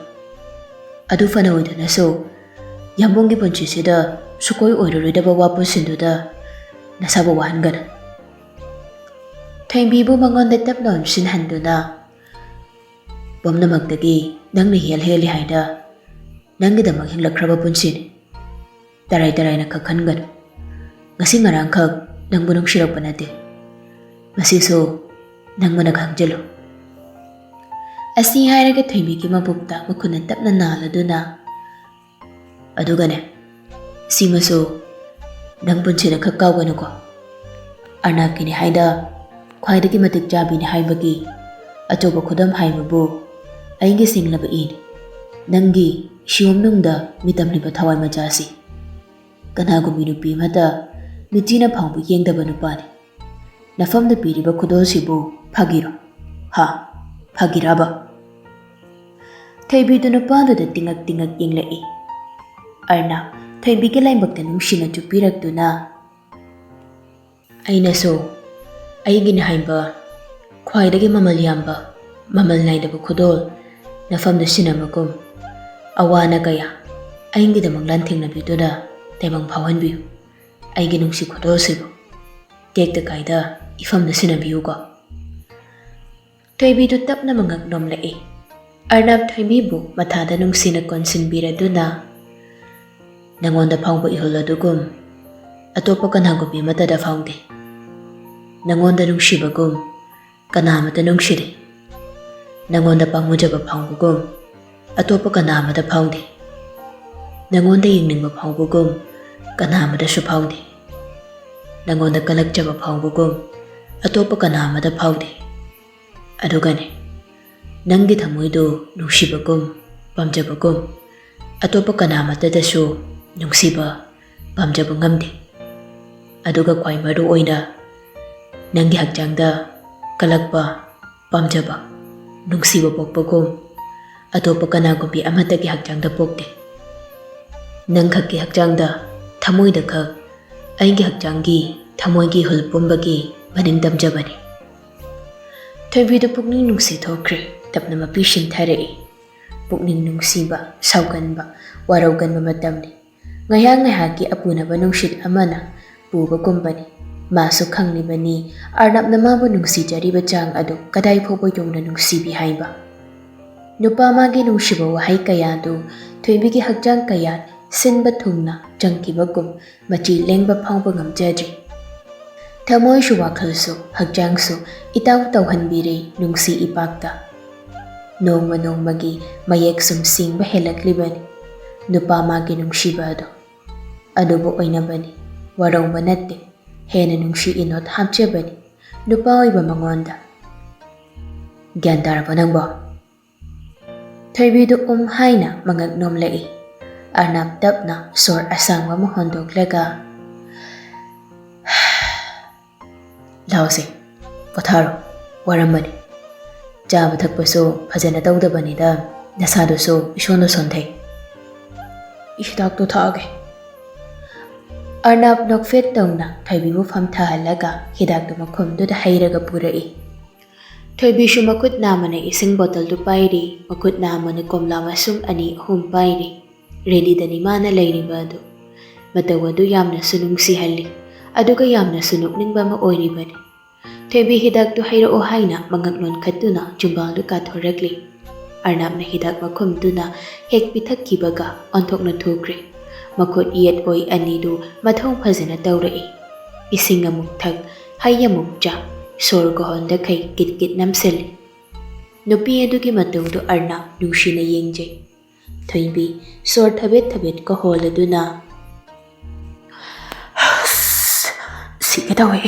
ꯑꯗꯨ ꯐꯅ ꯑꯣꯏꯗꯅꯁꯨ, ꯌꯥꯝꯕꯨꯡꯒꯤ ꯄꯨꯟꯁꯤꯁꯤꯗ ꯁꯨꯛꯑꯣꯏ ꯑꯣꯏꯔꯔꯣꯏꯗꯕ ꯋꯥ ꯄꯨꯟꯁꯤꯟꯗꯨꯗ ꯅꯁꯥꯕꯨ ꯋꯥꯍꯟꯒꯅꯨ"꯫ ꯊꯣꯏꯕꯤꯕꯨ ꯃꯉꯣꯟꯗ ꯇꯞꯅ ꯑꯣꯟꯁꯤꯟꯍꯟꯗꯨꯅ, "ꯄꯨꯝꯅꯃꯛꯇꯒꯤ ꯅꯪꯅ ꯏꯍꯦꯜ ꯍꯦꯜꯂꯤ ꯍꯥꯏꯅ ꯅꯪꯒꯤꯗꯃꯛ ꯍꯤꯡꯂꯛꯈ꯭ꯔꯕ ꯄꯨꯟꯁꯤꯅꯤ꯫ ꯇꯔꯥꯏ ꯇꯔꯥꯏꯅ ꯈꯛ ꯈꯟꯒꯅꯨ꯫ ꯉꯁꯤ ꯉꯔꯥꯡꯈꯛ ꯅꯪꯕꯨ ꯅꯨꯡꯁꯤꯔꯛꯄ ꯅꯠꯇꯦ꯫ ꯃꯁꯤꯁꯨ ꯅꯪꯕꯨꯅ ꯈꯪꯖꯤꯜꯂꯨ"꯫ ꯑꯁꯤ ꯍꯥꯏꯔꯒ ꯊꯣꯏꯕꯤꯒꯤ ꯃꯕꯨꯛꯇ ꯃꯈꯨꯠꯅ ꯇꯞꯅ ꯅꯥꯜꯂꯗꯨꯅ, "ꯑꯗꯨꯒꯅꯦ, ꯁꯤꯃꯁꯨ ꯅꯪ ꯄꯨꯟꯁꯤꯗ ꯈꯛ ꯀꯥꯎꯒꯅꯨꯀꯣ꯫ ꯑꯔꯅꯥꯞꯀꯤꯅꯤ ꯍꯥꯏꯗ ꯈ꯭ꯋꯥꯏꯗꯒꯤ ꯃꯇꯤꯛ ꯆꯥꯕꯤꯅꯤ ꯍꯥꯏꯕꯒꯤ ꯑꯆꯧꯕ ꯈꯨꯗꯝ ꯍꯥꯏꯕꯕꯨ ꯑꯩꯒꯤ ꯁꯤꯡꯂꯕ ꯏꯅꯤ꯫ ꯅꯪꯒꯤ ꯁꯤꯌꯣꯝꯅꯨꯡꯗ ꯃꯤꯇꯝꯂꯤꯕ ꯊꯋꯥꯏ ꯃꯆꯥꯁꯤ꯫ ꯀꯅꯥꯒꯨꯝꯕꯤ ꯅꯨꯄꯤ ꯑꯃꯗ ꯃꯤꯠꯆꯤꯅ ꯐꯥꯎꯕ ꯌꯦꯡꯗꯕ ꯅꯨꯄꯥꯅꯤ꯫ ꯅꯐꯝꯗ ꯄꯤꯔꯤꯕ ꯈꯨꯗꯣꯜꯁꯤꯕꯨ ꯐꯥꯒꯤꯔꯣ? ꯍꯥ? ꯐꯥꯒꯤꯔꯕ?" ꯊꯣꯏꯕꯤꯗꯨ ꯅꯨꯄꯥꯗꯨꯗ ꯇꯤꯡꯉꯛ ꯇꯤꯡꯉꯛ ꯌꯦꯡꯂꯛꯏ꯫ ꯑꯔꯅꯥꯞ ꯊꯣꯏꯕꯤꯒꯤ ꯂꯥꯏꯕꯛꯇ ꯅꯨꯡꯁꯤꯅ ꯆꯨꯞꯄꯤꯔꯛꯇꯨꯅ, "ꯑꯩꯅꯁꯨ ꯑꯩꯒꯤꯅꯤ ꯍꯥꯏꯕ ꯈ꯭ꯋꯥꯏꯗꯒꯤ ꯃꯃꯜ ꯌꯥꯝꯕ, ꯃꯃꯜ ꯅꯥꯏꯗꯕ ꯈꯨꯗꯣꯜ ꯅꯐꯝꯗ ꯁꯤꯟꯅꯕꯒꯨꯝ, ꯑꯋꯥ ꯑꯅꯥ ꯀꯌꯥ, ꯑꯩꯒꯤꯗꯃꯛ ꯂꯥꯟꯊꯦꯡꯅꯕꯤꯗꯨꯅ ꯇꯥꯏꯕꯪ ꯐꯥꯎꯍꯟꯕꯤꯌꯨ꯫ ꯑꯩꯒꯤ ꯅꯨꯡꯁꯤ ꯈꯨꯗꯣꯜꯁꯤꯕꯨ ꯇꯦꯛꯇ ꯀꯥꯏꯗ ꯏꯐꯝꯗ ꯁꯤꯟꯅꯕꯤꯌꯨꯀꯣ꯫ ꯊꯣꯏꯕꯤꯗꯨ ꯇꯞꯅ ꯃꯉꯛ ꯅꯣꯝꯂꯛꯏ꯫ ꯑꯔꯅꯥꯕ ꯊꯣꯏꯕꯤꯕꯨ ꯃꯊꯥꯗ ꯅꯨꯡꯁꯤꯅ ꯀꯣꯟꯁꯤꯟꯕꯤꯔꯗꯨꯅ, "ꯅꯉꯣꯟꯗ ꯐꯥꯎꯕ ꯏꯍꯨꯜ ꯑꯗꯨꯒꯨꯝ ꯑꯇꯣꯞꯄ ꯀꯅꯥꯒꯨꯝꯕꯤ ꯑꯃꯠꯇꯗ ꯐꯥꯎꯗꯦ꯫ ꯅꯉꯣꯟꯗ ꯅꯨꯡꯁꯤꯕꯒꯨꯝ ꯀꯅꯥ ꯑꯃꯠꯇ ꯅꯨꯡꯁꯤꯗꯦ꯫ ꯅꯉꯣꯟꯗ ꯄꯥꯝꯃꯨꯖꯕ ꯐꯥꯎꯕꯒꯨꯝ ꯑꯇꯣꯞꯄ ꯀꯅꯥ ꯑꯃꯗ ꯐꯥꯎꯗꯦ꯫ ꯅꯉꯣꯟꯗ ꯌꯦꯡꯅꯤꯡꯕ ꯐꯥꯎꯕꯒꯨꯝ ꯀꯅꯥ ꯑꯃꯗꯁꯨ ꯐꯥꯎꯗꯦ꯫ ꯅꯉꯣꯟꯗ ꯀꯂꯛꯆꯕ ꯐꯥꯎꯕꯒꯨꯝ ꯑꯇꯣꯞꯄ ꯀꯅꯥ ꯑꯃꯗ ꯐꯥꯎꯗꯦ꯫ ꯑꯗꯨꯒꯅꯦ, ꯅꯪꯒꯤ ꯊꯃꯣꯏꯗꯨ ꯅꯨꯡꯁꯤꯕꯒꯨꯝ ꯄꯥꯝꯖꯕꯒꯨꯝ ꯑꯇꯣꯞꯄ ꯀꯅꯥ ꯑꯃꯠꯇꯗꯁꯨ ꯅꯨꯡꯁꯤꯕ ꯄꯥꯝꯖꯕ ꯉꯝꯗꯦ꯫ ꯑꯗꯨꯒ ꯈ꯭ꯋꯥꯏ ꯃꯔꯨ ꯑꯣꯏꯅ, ꯅꯪꯒꯤ ꯍꯛꯆꯥꯡꯗ ꯀꯂꯛꯄ, ꯄꯥꯝꯖꯕ, ꯅꯨꯡꯁꯤꯕ ꯄꯣꯛꯄꯒꯨꯝ ꯑꯇꯣꯞꯄ ꯀꯅꯥꯒꯨꯝꯕꯤ ꯑꯃꯠꯇꯒꯤ ꯍꯛꯆꯥꯡꯗ ꯄꯣꯛꯇꯦ꯫ ꯅꯪꯈꯛꯀꯤ ꯍꯛꯆꯥꯡꯗ, ꯊꯃꯣꯏꯗ ꯈꯛ ꯑꯩꯒꯤ ꯍꯛꯆꯥꯡꯒꯤ, ꯊꯃꯣꯏꯒꯤ ꯍꯨꯜ ꯄꯨꯝꯕꯒꯤ ꯃꯅꯤꯡ ꯇꯝꯖꯕꯅꯤ꯫" ꯊꯣꯏꯕꯤꯗꯨ ꯄꯨꯛꯅꯤꯡ ꯅꯨꯡꯁꯤ ꯊꯣꯛꯈ꯭ꯔꯦ꯫ ꯇꯞꯅ ꯃꯄꯤ ꯁꯤꯟꯊꯔꯛꯏ꯫ ꯄꯨꯛꯅꯤꯡ ꯅꯨꯡꯁꯤꯕ, ꯁꯥꯎꯒꯟꯕ, ꯋꯥꯔꯧꯒꯟꯕ ꯃꯇꯝꯅꯤ꯫ ꯉꯥꯏꯍꯥꯛ ꯉꯥꯏꯍꯥꯛꯀꯤ ꯑꯄꯨꯅꯕ ꯅꯨꯡꯁꯤꯠ ꯑꯃꯅ ꯄꯨꯕꯒꯨꯝꯕꯅꯤ꯫ ꯃꯥꯁꯨ ꯈꯪꯂꯤꯕꯅꯤ, ꯑꯔꯅꯕꯅ ꯃꯥꯕꯨ ꯅꯨꯡꯁꯤꯖꯔꯤꯕ ꯆꯥꯡ ꯑꯗꯨ ꯀꯗꯥꯏ ꯐꯥꯎꯕ ꯌꯧꯅ ꯅꯨꯡꯁꯤꯕꯤ ꯍꯥꯏꯕ꯫ ꯅꯨꯄꯥ ꯑꯃꯒꯤ ꯅꯨꯡꯁꯤꯕ ꯋꯥꯍꯩ ꯀꯌꯥꯗꯨ ꯊꯣꯏꯕꯤꯒꯤ ꯍꯛꯆꯥꯡ ꯀꯌꯥꯠ ꯁꯤꯟꯕ ꯊꯨꯡꯅ ꯆꯪꯈꯤꯕꯒꯨꯝ ꯃꯆꯤ ꯂꯦꯡꯕ ꯐꯥꯎꯕ ꯉꯝꯖꯗ꯭ꯔꯤ꯫ ꯊꯃꯣꯏꯁꯨ ꯋꯥꯈꯜꯁꯨ ꯍꯛꯆꯥꯡꯁꯨ ꯏꯇꯥꯎ ꯇꯧꯍꯟꯕꯤꯔꯦ ꯅꯨꯡꯁꯤ ꯏꯄꯥꯛꯇ꯫ ꯅꯣꯡꯃ ꯅꯣꯡꯃꯒꯤ ꯃꯌꯦꯛ ꯁꯨꯝ ꯁꯦꯡꯕ ꯍꯦꯜꯂꯛꯂꯤꯕꯅꯤ ꯅꯨꯄꯥ ꯃꯥꯒꯤ ꯅꯨꯡꯁꯤꯕ ꯑꯗꯣ꯫ ꯑꯗꯨꯕꯨ ꯑꯣꯏꯅꯕꯅꯤ, ꯋꯥꯔꯧꯕ ꯅꯠꯇꯦ, ꯍꯦꯟꯅ ꯅꯨꯡꯁꯤ ꯏꯅꯣꯠ ꯍꯥꯞꯆꯕꯅꯤ ꯅꯨꯄꯥ ꯑꯣꯏꯕ ꯃꯉꯣꯟꯗ꯫ ꯒ꯭ꯌꯥꯟ ꯇꯥꯔꯕꯣ ꯅꯪꯕꯣ? ꯊꯣꯏꯕꯤꯗꯨ ꯎꯝ ꯍꯥꯏꯅ ꯃꯉꯛ ꯅꯣꯝꯂꯛꯏ꯫ ꯑꯔꯅꯕ ꯇꯞꯅ ꯁꯣꯔ ꯑꯁꯥꯡꯕ ꯑꯃ ꯍꯣꯟꯗꯣꯛꯂꯒ, "ꯂꯥꯎꯁꯦ, ꯄꯣꯊꯥꯔꯣ, ꯋꯥꯔꯝꯃꯅꯤ꯫ ꯆꯥꯕ ꯊꯛꯄꯁꯨ ꯐꯖꯅ ꯇꯧꯗꯕꯅꯤꯗ, ꯅꯁꯥꯗꯨꯁꯨ ꯏꯁꯣꯟꯗ ꯁꯣꯟꯊꯩ꯫ ꯑꯩ ꯍꯤꯗꯥꯛꯇꯣ ꯊꯛꯑꯒꯦ꯫" ꯑꯔꯅꯕ ꯅꯣꯛꯐꯦꯠ ꯇꯧꯅ ꯊꯣꯏꯕꯤꯕꯨ ꯐꯝꯊꯍꯜꯂꯒ ꯍꯤꯗꯥꯛꯇꯨ ꯃꯈꯨꯝꯗꯨꯗ ꯍꯩꯔꯒ ꯄꯨꯔꯛꯏ꯫ ꯊꯣꯏꯕꯤꯁꯨ ꯃꯈꯨꯠ ꯅꯥꯝꯃꯅ ꯏꯁꯤꯡ ꯕꯣꯇꯜꯗꯨ ꯄꯥꯏꯔꯤ, ꯃꯈꯨꯠ ꯅꯥꯝꯃꯅ ꯀꯣꯝꯂꯥ ꯃꯁꯨꯡ ꯑꯅꯤ ꯑꯍꯨꯝ ꯄꯥꯏꯔꯤ꯫ ꯔꯦꯗꯤꯗꯅꯤ ꯃꯥꯅ ꯂꯩꯔꯤꯕ ꯑꯗꯨ꯫ ꯃꯇꯧ ꯑꯗꯨ ꯌꯥꯝꯅꯁꯨ ꯅꯨꯡꯁꯤꯍꯜꯂꯤ, ꯑꯗꯨꯒ ꯌꯥꯝꯅꯁꯨ ꯅꯣꯛꯅꯤꯡꯕ ꯑꯃ ꯑꯣꯏꯔꯤꯕꯅꯤ꯫ ꯊꯣꯏꯕꯤ, ꯍꯤꯗꯥꯛꯇꯨ ꯍꯩꯔꯛꯑꯣ ꯍꯥꯏꯅ ꯃꯉꯛ ꯅꯣꯟꯈꯠꯇꯨꯅ ꯆꯨꯝꯕꯥꯜꯗꯨ ꯀꯥꯊꯣꯔꯛꯂꯤ꯫ ꯑꯔꯅꯥꯞꯅ ꯍꯤꯗꯥꯛ ꯃꯈꯨꯝꯗꯨꯅ ꯍꯦꯛ ꯄꯤꯊꯛꯈꯤꯕꯒ ꯑꯣꯟꯊꯣꯛꯅ ꯊꯣꯛꯈ꯭ꯔꯦ꯫ ꯃꯈꯨꯠ ꯌꯦꯠ ꯑꯣꯏ ꯑꯅꯤꯗꯨ ꯃꯊꯧ ꯐꯖꯅ ꯇꯧꯔꯛꯏ꯫ ꯏꯁꯤꯡ ꯑꯃꯨꯛ ꯊꯛ, ꯍꯩ ꯑꯃꯨꯛ ꯆꯥ, ꯁꯣꯔꯒ ꯍꯣꯟꯗꯈꯩ ꯀꯤꯠ ꯀꯤꯠ ꯅꯝꯁꯤꯜꯂꯤ꯫ ꯅꯨꯄꯤ ꯑꯗꯨꯒꯤ ꯃꯇꯧꯗꯨ ꯑꯔꯅꯥꯞ ꯅꯨꯡꯁꯤꯅ ꯌꯦꯡꯖꯩ꯫ ꯊꯣꯏꯕꯤ ꯁꯣꯔ ꯊꯕꯦꯠ ꯊꯕꯦꯠꯀ ꯍꯣꯜꯂꯗꯨꯅ, "ꯁꯤꯒꯦ ꯇꯧꯋꯦ꯫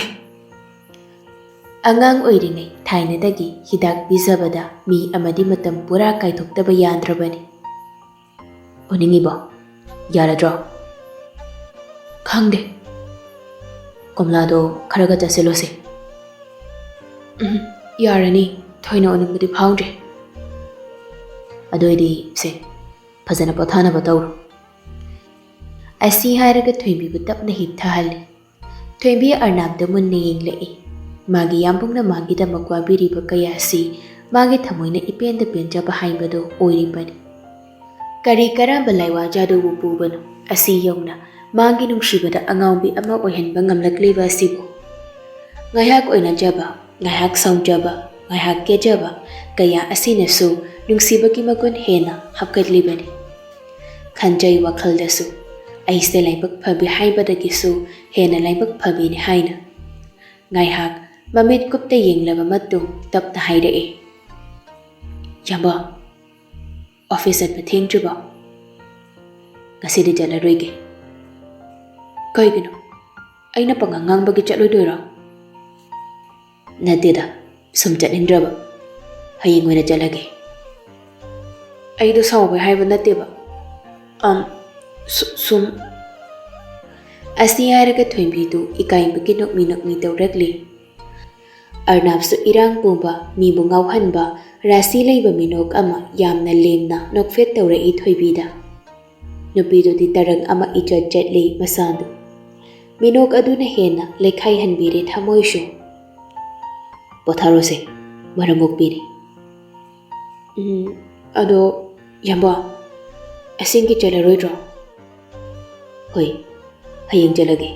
ꯑꯉꯥꯡ ꯑꯣꯏꯔꯤꯉꯩ ꯊꯥꯏꯅꯗꯒꯤ ꯍꯤꯗꯥꯛ ꯄꯤꯖꯕꯗ ꯃꯤ ꯑꯃꯗꯤ ꯃꯇꯝ ꯄꯨꯔꯥ ꯀꯥꯏꯊꯣꯛꯇꯕ ꯌꯥꯗ꯭ꯔꯕꯅꯤ꯫ ꯑꯣꯅꯤꯡꯉꯤꯕꯣ? ꯌꯥꯔꯗ꯭ꯔꯣ?" "ꯈꯪꯗꯦ꯫ ꯀꯣꯝꯂꯥꯗꯣ ꯈꯔꯒ ꯆꯥꯁꯤꯜꯂꯣꯁꯦ꯫" "ꯎꯝ, ꯌꯥꯔꯅꯤ꯫ ꯊꯣꯏꯅ ꯑꯣꯅꯤꯡꯕꯗꯤ ꯐꯥꯎꯗ꯭ꯔꯦ꯫" "ꯑꯗꯨ ꯑꯣꯏꯗꯤ ꯁꯦ, ꯐꯖꯅ ꯄꯣꯊꯥꯅꯕ ꯇꯧꯔꯣ꯫" ꯑꯁꯤ ꯍꯥꯏꯔꯒ ꯊꯣꯏꯕꯤꯕꯨ ꯇꯞꯅ ꯍꯤꯞꯊꯍꯜꯂꯤ꯫ ꯊꯣꯏꯕꯤ ꯑꯔꯅꯥꯞꯇ ꯃꯨꯟꯅ ꯌꯦꯡꯂꯛꯏ꯫ ꯃꯥꯒꯤ ꯌꯥꯝꯕꯨꯡꯅ ꯃꯥꯒꯤꯗꯃꯛ ꯋꯥꯕꯤꯔꯤꯕ ꯀꯌꯥ ꯑꯁꯤ ꯃꯥꯒꯤ ꯊꯃꯣꯏꯅ ꯏꯄꯦꯟꯗ ꯄꯦꯟꯖꯕ ꯍꯥꯏꯕꯗꯨ ꯑꯣꯏꯔꯤꯕꯅꯤ꯫ ꯀꯔꯤ ꯀꯔꯝꯕ ꯂꯥꯏꯋꯥ ꯖꯥꯗꯨꯕꯨ ꯄꯨꯕꯅꯣ ꯑꯁꯤ ꯌꯧꯅ ꯃꯥꯒꯤ ꯅꯨꯡꯁꯤꯕꯗ ꯑꯉꯥꯎꯕꯤ ꯑꯃ ꯑꯣꯏꯍꯟꯕ ꯉꯝꯂꯛꯂꯤꯕ ꯑꯁꯤꯕꯨ? ꯉꯥꯏꯍꯥꯛ ꯑꯣꯏꯅꯖꯕ, ꯉꯥꯏꯍꯥꯛ ꯁꯥꯎꯖꯕ, ꯉꯥꯏꯍꯥꯛ ꯀꯦꯖꯕ ꯀꯌꯥ ꯑꯁꯤꯅꯁꯨ ꯅꯨꯡꯁꯤꯕꯒꯤ ꯃꯒꯨꯟ ꯍꯦꯟꯅ ꯍꯥꯞꯀꯠꯂꯤꯕꯅꯤ꯫ ꯈꯟꯖꯩ ꯋꯥꯈꯜꯗꯁꯨ, "ꯑꯩꯁꯦ ꯂꯥꯏꯕꯛ ꯐꯕꯤ ꯍꯥꯏꯕꯗꯒꯤꯁꯨ ꯍꯦꯟꯅ ꯂꯥꯏꯕꯛ ꯐꯕꯤꯅꯤ" ꯍꯥꯏꯅ꯫ ꯉꯥꯏꯍꯥꯛ ꯃꯃꯤꯠ ꯀꯨꯞꯇ ꯌꯦꯡꯂꯕ ꯃꯇꯨꯡ ꯇꯞꯅ ꯍꯥꯏꯔꯛꯏ, "ꯌꯥꯝꯕ, ꯑꯣꯐꯤꯁ ꯆꯠꯄ ꯊꯦꯡꯗ꯭ꯔꯤꯕꯣ?" "ꯉꯁꯤꯗꯤ ꯆꯠꯂꯔꯣꯏꯒꯦ꯫" "ꯀꯩꯒꯤꯅꯣ? ꯑꯩꯅ ꯄꯉꯥꯡ ꯉꯥꯡꯕꯒꯤ ꯆꯠꯂꯣꯏꯗꯣꯏꯔꯣ?" "ꯅꯠꯇꯦꯗ, ꯁꯨꯝ ꯆꯠꯅꯤꯡꯗ꯭ꯔꯕ꯫ ꯍꯌꯦꯡ ꯑꯣꯏꯅ ꯆꯠꯂꯒꯦ꯫" "ꯑꯩꯗꯣ ꯁꯥꯎꯕꯩ ꯍꯥꯏꯕ ꯅꯠꯇꯦꯕ꯫ ꯑꯝ, ꯁꯨ-, ꯁꯨꯝ꯫" ꯑꯁꯤ ꯍꯥꯏꯔꯒ ꯊꯣꯏꯕꯤꯗꯨ ꯏꯀꯥꯏꯕꯒꯤ ꯅꯣꯛꯃꯤ ꯅꯣꯛꯃꯤ ꯇꯧꯔꯛꯂꯤ꯫ ꯑꯔꯅꯥꯞꯁꯨ ꯏꯔꯥꯡ ꯄꯨꯕ, ꯃꯤꯕꯨ ꯉꯥꯎꯍꯟꯕ, ꯔꯥꯁꯤ ꯂꯩꯕ ꯃꯤꯅꯣꯛ ꯑꯃ ꯌꯥꯝꯅ ꯂꯦꯝꯅ ꯅꯣꯛꯐꯦꯠ ꯇꯧꯔꯛꯏ ꯊꯣꯏꯕꯤꯗ꯫ ꯅꯨꯄꯤꯗꯨꯗꯤ ꯇꯔꯪ ꯑꯃ ꯏꯆꯠ ꯆꯠꯂꯤ ꯃꯁꯥꯗꯨ꯫ ꯃꯤꯅꯣꯛ ꯑꯗꯨꯅ ꯍꯦꯟꯅ ꯂꯩꯈꯥꯏꯍꯟꯕꯤꯔꯦ ꯊꯃꯣꯏꯁꯨ꯫ "ꯄꯣꯊꯥꯔꯣꯁꯦ, ꯃꯔꯝ ꯃꯣꯛꯄꯤꯔꯤ꯫" "ꯎꯝ, ꯑꯗꯣ ꯌꯥꯝꯕ, ꯑꯁꯦꯡꯒꯤ ꯆꯠꯂꯔꯣꯏꯗ꯭ꯔꯣ? ꯍꯣꯏ, ꯍꯌꯦꯡ ꯆꯠꯂꯒꯦ꯫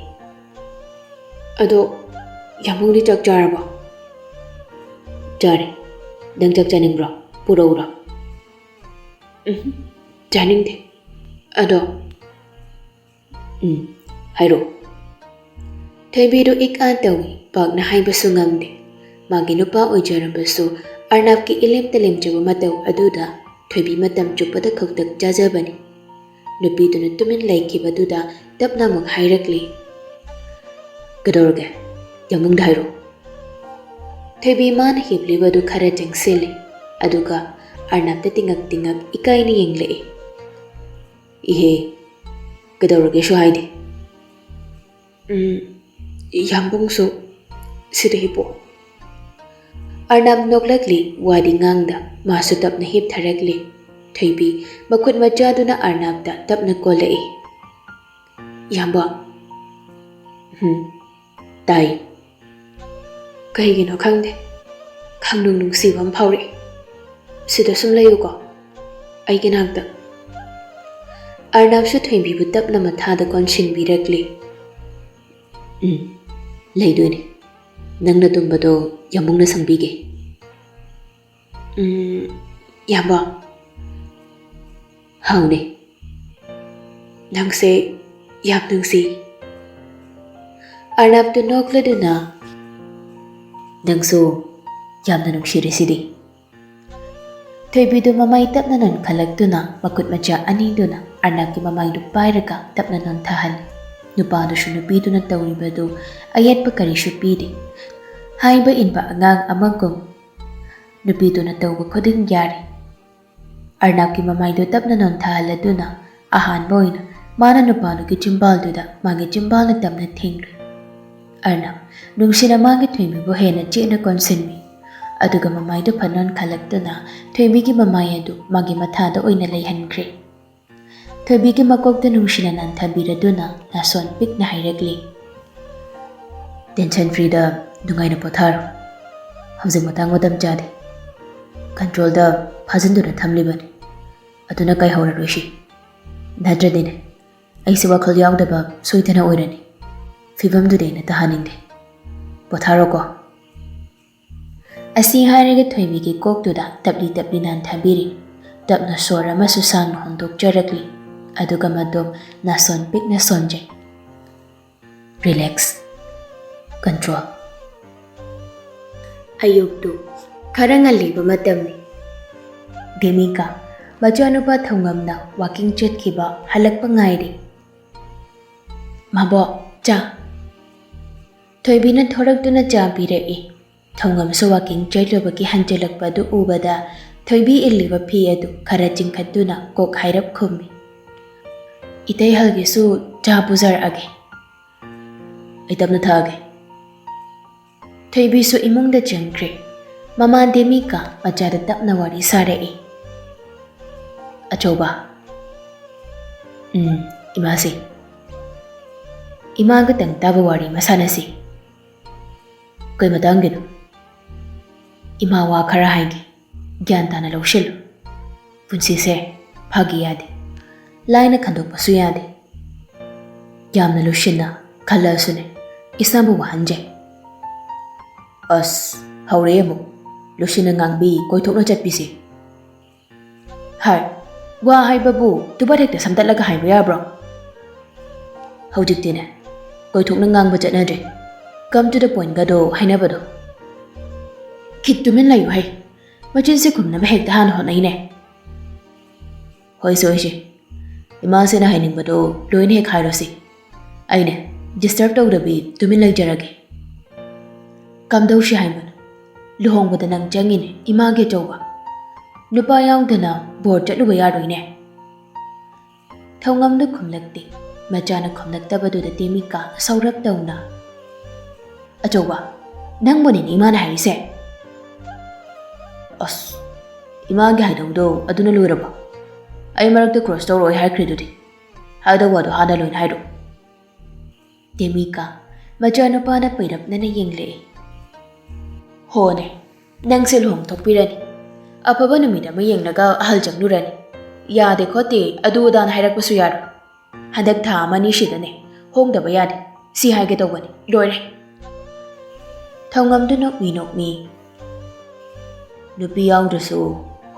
ꯑꯗꯣ ꯌꯥꯝꯕꯨꯡꯗꯤ ꯆꯥꯛ ꯆꯥꯔꯕꯣ? ꯆꯥꯔꯦ꯫ ꯅꯪ ꯆꯥꯛ ꯆꯥꯅꯤꯡꯕ꯭ꯔꯣ? ꯄꯨꯔꯛꯎꯔꯣ? ꯎꯝ, ꯆꯥꯅꯤꯡꯗꯦ꯫ ꯑꯗꯣ, ꯎꯝ, ꯍꯥꯏꯔꯛꯑꯣ꯫ ꯊꯣꯏꯕꯤꯗꯨ ꯏꯛ ꯑꯥ ꯇꯧꯏ, ꯄꯥꯛꯅ ꯍꯥꯏꯕꯁꯨ ꯉꯝꯗꯦ꯫ ꯃꯥꯒꯤ ꯅꯨꯄꯥ ꯑꯣꯏꯖꯔꯕꯁꯨ ꯑꯔꯅꯥꯞꯀꯤ ꯏꯂꯦꯝꯇ ꯂꯦꯝꯖꯕ ꯃꯇꯧ ꯑꯗꯨꯗ ꯊꯣꯏꯕꯤ ꯃꯇꯝ ꯆꯨꯞꯄꯗ ꯈꯧꯇꯛ ꯆꯥꯖꯕꯅꯤ꯫ ꯅꯨꯄꯤꯗꯨꯅ ꯇꯨꯃꯤꯟ ꯂꯩꯈꯤꯕꯗꯨꯗ ꯇꯞꯅ ꯑꯃꯨꯛ ꯍꯥꯏꯔꯛꯂꯤ, "ꯀꯩꯗꯧꯔꯒꯦ? ꯌꯥꯝꯕꯨꯡꯗ ꯍꯥꯏꯔꯣ꯫" ꯊꯣꯏꯕꯤ ꯃꯥꯅ ꯍꯤꯞꯂꯤꯕꯗꯨ ꯈꯔ ꯆꯪꯁꯤꯜꯂꯤ, ꯑꯗꯨꯒ ꯑꯔꯅꯥꯞꯇ ꯇꯤꯡꯉꯛ ꯇꯤꯡꯉꯛ ꯏꯀꯥꯏꯅ ꯌꯦꯡꯂꯛꯏ꯫ "ꯏꯍꯦ, ꯀꯩꯗꯧꯔꯒꯦꯁꯨ ꯍꯥꯏꯗꯦ꯫" "ꯎꯝ, ꯌꯥꯝꯕꯨꯡꯁꯨ ꯁꯤꯗ ꯍꯤꯞꯄꯣ꯫" ꯑꯔꯅꯥꯞ ꯅꯣꯛꯂꯛꯂꯤ, ꯋꯥꯗꯤ ꯉꯥꯡꯗ, ꯃꯥꯁꯨ ꯇꯞꯅ ꯍꯤꯞꯊꯔꯛꯂꯤ꯫ ꯊꯣꯏꯕꯤ ꯃꯈꯨꯠ ꯃꯆꯥꯗꯨꯅ ꯑꯔꯅꯥꯞꯇ ꯇꯞꯅ ꯀꯣꯜꯂꯛꯏ꯫ "ꯏꯌꯥꯝꯕ꯫" "ꯎꯝ, ꯇꯥꯏ꯫" "ꯀꯩꯒꯤꯅꯣ ꯈꯪꯗꯦ, ꯈꯪꯅꯨꯡ ꯅꯨꯡꯁꯤꯕ ꯑꯃ ꯐꯥꯎꯔꯛꯏ꯫ ꯁꯤꯗ ꯁꯨꯝ ꯂꯩꯌꯨꯀꯣ, ꯑꯩꯒꯤ ꯅꯥꯛꯇ꯫" ꯑꯔꯅꯥꯞꯁꯨ ꯊꯣꯏꯕꯤꯕꯨ ꯇꯞꯅ ꯃꯊꯥꯗ ꯀꯣꯟꯁꯤꯟꯕꯤꯔꯛꯂꯤ꯫ "ꯎꯝ, ꯂꯩꯗꯣꯏꯅꯦ꯫ ꯅꯪꯅ ꯇꯨꯝꯕꯗꯣ ꯌꯥꯝꯕꯨꯡꯅ ꯁꯪꯕꯤꯒꯦ꯫" "ꯎꯝ, ꯏꯌꯥꯝꯕ꯫" "ꯍꯥꯎꯅꯦ, ꯅꯪꯁꯦ ꯌꯥꯝ ꯅꯨꯡꯁꯤ꯫" ꯑꯔꯅꯥꯞꯇꯨ ꯅꯣꯛꯂꯗꯨꯅ, "ꯅꯪꯁꯨ ꯌꯥꯝꯅ ꯅꯨꯡꯁꯤꯔꯤꯁꯤꯗꯤ꯫" ꯊꯣꯏꯕꯤꯗꯨ ꯃꯃꯥꯏ ꯇꯞꯅ ꯅꯣꯟꯈꯠꯂꯛꯇꯨꯅ ꯃꯈꯨꯠ ꯃꯆꯥ ꯑꯅꯤꯗꯨꯅ ꯑꯔꯅꯥꯞꯀꯤ ꯃꯃꯥꯏꯗꯨ ꯄꯥꯏꯔꯒ ꯇꯞꯅ ꯅꯣꯟꯊꯍꯜꯂꯤ꯫ ꯅꯨꯄꯥꯗꯨꯁꯨ ꯅꯨꯄꯤꯗꯨꯅ ꯇꯧꯔꯤꯕꯗꯨ ꯑꯌꯦꯠꯄ ꯀꯔꯤꯁꯨ ꯄꯤꯗꯦ꯫ ꯍꯥꯏꯕ ꯏꯟꯕ ꯑꯉꯥꯡ ꯑꯃꯒꯨꯝ ꯅꯨꯄꯤꯗꯨꯅ ꯇꯧꯕ ꯈꯨꯗꯤꯡ ꯌꯥꯔꯤ꯫ ꯑꯔꯅꯥꯞꯀꯤ ꯃꯃꯥꯏꯗꯨ ꯇꯞꯅ ꯅꯣꯟꯊꯍꯜꯂꯗꯨꯅ ꯑꯍꯥꯟꯕ ꯑꯣꯏꯅ ꯃꯥꯅ ꯅꯨꯄꯥꯗꯨꯒꯤ ꯆꯤꯝꯕꯥꯜꯗꯨꯗ ꯃꯥꯒꯤ ꯆꯤꯝꯕꯥꯜꯅ ꯇꯞꯅ ꯊꯦꯡꯂꯨꯏ꯫ ꯑꯔꯅꯥꯞ ꯅꯨꯡꯁꯤꯅ ꯃꯥꯒꯤ ꯊꯣꯏꯕꯤꯕꯨ ꯍꯦꯟꯅ ꯆꯦꯠꯅ ꯀꯣꯟꯁꯤꯟꯃꯤ, ꯑꯗꯨꯒ ꯃꯃꯥꯏꯗꯨ ꯐꯠ ꯅꯣꯟꯈꯠꯂꯛꯇꯨꯅ ꯊꯣꯏꯕꯤꯒꯤ ꯃꯃꯥꯏ ꯑꯗꯨ ꯃꯥꯒꯤ ꯃꯊꯥꯗ ꯑꯣꯏꯅ ꯂꯩꯍꯟꯈ꯭ꯔꯦ꯫ ꯊꯣꯏꯕꯤꯒꯤ ꯃꯀꯣꯛꯇ ꯅꯨꯡꯁꯤꯅ ꯅꯟꯊꯕꯤꯔꯗꯨꯅ ꯅꯥꯁꯣꯟ ꯄꯤꯛꯅ ꯍꯥꯏꯔꯛꯂꯤ, "Tension freeꯗ ꯅꯨꯡꯉꯥꯏꯅ ꯄꯣꯊꯥꯔꯣ꯫ ꯍꯧꯖꯤꯛ ꯃꯇꯥꯡ ꯃꯇꯝ ꯆꯥꯗꯦ꯫ Controlꯗ ꯐꯥꯖꯤꯟꯗꯨꯅ ꯊꯝꯂꯤꯕꯅꯤ꯫ ꯑꯗꯨꯅ ꯀꯥꯏꯍꯧꯔꯔꯣꯏꯁꯤ꯫" ꯅꯠꯇ꯭ꯔꯗꯤꯅꯦ, ꯑꯩꯁꯦ ꯋꯥꯈꯜ ꯌꯥꯎꯗꯕ ꯁꯣꯏꯗꯅ ꯑꯣꯏꯔꯅꯤ꯫ ꯐꯤꯕꯝꯗꯨꯗꯤ ꯑꯩꯅ ꯇꯥꯍꯟꯅꯤꯡꯗꯦ꯫ ꯄꯣꯊꯥꯔꯣꯀꯣ꯫ ꯑꯁꯤ ꯍꯥꯏꯔꯒ ꯊꯣꯏꯕꯤꯒꯤ ꯀꯣꯛꯇꯨꯗ ꯇꯞꯂꯤ ꯇꯞꯂꯤ ꯅꯥꯟꯊꯕꯤꯔꯤ꯫ ꯇꯞꯅ ꯁꯣꯔ ꯑꯃꯁꯨ ꯁꯥꯡꯅ ꯍꯣꯟꯗꯣꯛꯆꯔꯛꯂꯤ꯫ ꯑꯗꯨꯒ ꯃꯇꯣꯝ ꯅꯥꯁꯣꯟ ꯄꯤꯛꯅ ꯁꯣꯟꯖꯩ꯫ ꯔꯤꯂꯦꯛꯁ꯫ ꯀꯟꯇ꯭ꯔꯣꯜ꯫ ꯑꯌꯨꯛꯇꯨ ꯈꯔ ꯉꯜꯂꯤꯕ ꯃꯇꯝꯅꯤ꯫ ꯗꯦꯃꯤꯀꯥ, ꯃꯆꯥꯅꯨꯄꯥ ꯊꯧꯉꯝꯅ ꯋꯥꯀꯤꯡ ꯆꯠꯈꯤꯕ ꯍꯜꯂꯛꯄ ꯉꯥꯏꯔꯤ꯫ "ꯃꯕꯣꯛ, ꯆꯥ꯫" ꯊꯣꯏꯕꯤꯅ ꯊꯣꯔꯛꯇꯨꯅ ꯆꯥ ꯄꯤꯔꯛꯏ꯫ ꯊꯧꯉꯝꯁꯨ ꯋꯥꯀꯤꯡ ꯆꯠꯂꯨꯕꯒꯤ ꯍꯟꯖꯤꯜꯂꯛꯄ ꯑꯗꯨ ꯎꯕꯗ ꯊꯣꯏꯕꯤ ꯏꯜꯂꯤꯕ ꯐꯤ ꯑꯗꯨ ꯈꯔ ꯆꯤꯡꯈꯠꯇꯨꯅ ꯀꯣꯛ ꯍꯥꯏꯔꯞ ꯈꯨꯝꯃꯤ꯫ "ꯏꯇꯩꯍꯜꯒꯤꯁꯨ ꯆꯥ ꯄꯨꯖꯔꯛꯑꯒꯦ꯫" "ꯑꯩ ꯇꯞꯅ ꯊꯛꯑꯒꯦ꯫" ꯊꯣꯏꯕꯤꯁꯨ ꯏꯃꯨꯡꯗ ꯆꯪꯈ꯭ꯔꯦ꯫ ꯃꯃꯥ ꯗꯦꯃꯤꯀꯥ ꯃꯆꯥꯗ ꯇꯞꯅ ꯋꯥꯔꯤ ꯁꯥꯔꯛꯏ꯫ "ꯑꯆꯧꯕ꯫" "ꯎꯝ, ꯏꯃꯥꯁꯤ꯫ ꯏꯃꯥꯒ ꯇꯪ ꯇꯥꯕ ꯋꯥꯔꯤ ꯑꯃ ꯁꯥꯟꯅꯁꯤ꯫" "ꯀꯩ ꯃꯇꯥꯡꯒꯤꯅꯣ?" "ꯏꯃꯥ, ꯋꯥ ꯈꯔ ꯍꯥꯏꯒꯦ꯫ ꯒ꯭ꯌꯥꯟ ꯇꯥꯅ ꯂꯧꯁꯤꯜꯂꯨ꯫ ꯄꯨꯟꯁꯤꯁꯦ ꯐꯥꯒꯤ ꯌꯥꯗꯦ꯫ ꯂꯥꯏꯅ ꯈꯟꯗꯣꯛꯄꯁꯨ ꯌꯥꯗꯦ꯫ ꯌꯥꯝꯅ ꯂꯨꯁꯤꯟꯅ ꯈꯜꯂꯛꯑꯁꯨꯅꯦ, ꯏꯁꯥꯕꯨ ꯋꯥꯍꯟꯖꯩ꯫" "ꯑꯁ, ꯍꯧꯔꯦ ꯑꯃꯨꯛ꯫ ꯂꯨꯁꯤꯟꯅ ꯉꯥꯡꯕꯤ, ꯀꯣꯏꯊꯣꯛꯅ ꯆꯠꯄꯤꯁꯦ꯫" "ꯍꯥꯏ, ꯋꯥ ꯍꯥꯏꯕꯕꯨ ꯇꯨꯕꯠ ꯍꯦꯛꯇ ꯁꯝꯇꯠꯂꯒ ꯍꯥꯏꯕ ꯌꯥꯕ꯭ꯔꯣ? ꯍꯧꯖꯤꯛꯇꯤꯅꯦ, ꯀꯣꯏꯊꯣꯛꯅ ꯉꯥꯡꯕ ꯆꯠꯅꯗ꯭ꯔꯦ꯫ Come to the point ꯒꯗꯣ ꯍꯥꯏꯅꯕꯗꯣ꯫" "ꯈꯤꯠ ꯇꯨꯃꯤꯟ ꯂꯩꯌꯨ ꯍꯩ꯫ ꯃꯆꯤꯟꯁꯦ ꯈꯨꯝꯅꯕ ꯍꯦꯛꯇ ꯍꯥꯟꯅ ꯍꯣꯠꯅꯩꯅꯦ꯫" "ꯍꯣꯏꯁꯦ, ꯍꯣꯏꯁꯦ꯫ ꯏꯃꯥꯁꯤꯅ ꯍꯥꯏꯅꯤꯡꯕꯗꯣ ꯂꯣꯏꯅ ꯍꯦꯛ ꯍꯥꯏꯔꯣꯁꯤ꯫ ꯑꯩꯅꯦ, ꯗꯤꯁꯇꯔꯕ ꯇꯧꯗꯕꯤ ꯇꯨꯃꯤꯟ ꯂꯩꯖꯔꯒꯦ꯫" "ꯀꯝꯗꯧꯁꯤ ꯍꯥꯏꯕꯅꯣ? ꯂꯨꯍꯣꯡꯕꯗ ꯅꯪ ꯆꯪꯉꯤꯅꯦ, ꯏꯃꯥꯒꯤ ꯑꯆꯧꯕ꯫ ꯅꯨꯄꯥ ꯌꯥꯎꯗꯅ ꯕꯣꯔ ꯆꯠꯂꯨꯕ ꯌꯥꯔꯣꯏꯅꯦ꯫" ꯊꯧꯉꯝꯗꯨ ꯈꯨꯝꯂꯛꯇꯦ꯫ ꯃꯆꯥꯅ ꯈꯨꯝꯂꯛꯇꯕꯗꯨꯗ ꯗꯦꯃꯤꯀꯥ ꯁꯧꯔꯞ ꯇꯧꯅ, "ꯑꯆꯧꯕ, ꯅꯪꯕꯨꯅꯤꯅꯦ ꯏꯃꯥꯅ ꯍꯥꯏꯔꯤꯁꯦ꯫" "ꯑꯁ, ꯏꯃꯥꯒꯤ ꯍꯥꯏꯗꯧꯗꯣ ꯑꯗꯨꯅ ꯂꯣꯏꯔꯕꯣ? ꯑꯩ ꯃꯔꯛꯇ ꯀ꯭ꯔꯣꯁ ꯇꯧꯔꯛꯑꯣꯏ ꯍꯥꯏꯈ꯭ꯔꯤꯗꯨꯗꯤ꯫ ꯍꯥꯏꯗꯧ ꯋꯥꯗꯣ ꯍꯥꯟꯅ ꯂꯣꯏꯅ ꯍꯥꯏꯔꯛꯑꯣ꯫" ꯗꯦꯃꯤꯀꯥ, ꯃꯆꯥꯅꯨꯄꯥꯅ ꯄꯩꯔꯞꯅꯅ ꯌꯦꯡꯂꯛꯏ꯫ "ꯍꯣꯅꯦ, ꯅꯪꯁꯦ ꯂꯨꯍꯣꯡꯊꯣꯛꯄꯤꯔꯅꯤ꯫ ꯑꯐꯕ ꯅꯨꯃꯤꯠ ꯑꯃ ꯌꯦꯡꯂꯒ ꯑꯍꯜ ꯆꯪꯂꯨꯔꯅꯤ꯫ ꯌꯥꯗꯦ ꯈꯣꯠꯇꯦ ꯑꯗꯨ ꯑꯗꯥꯅ ꯍꯥꯏꯔꯛꯄꯁꯨ ꯌꯥꯔꯣꯏ꯫ ꯍꯟꯗꯛ ꯊꯥ ꯑꯃ ꯑꯅꯤ ꯁꯤꯗꯅꯦ ꯍꯣꯡꯗꯕ ꯌꯥꯗꯦ꯫ ꯁꯤ ꯍꯥꯏꯒꯦ ꯇꯧꯕꯅꯤ꯫ ꯂꯣꯏꯔꯦ꯫ ꯊꯧꯉꯝꯗꯨ ꯅꯣꯛꯃꯤ ꯅꯣꯛꯃꯤ꯫ "ꯅꯨꯄꯤ ꯌꯥꯎꯗ꯭ꯔꯁꯨ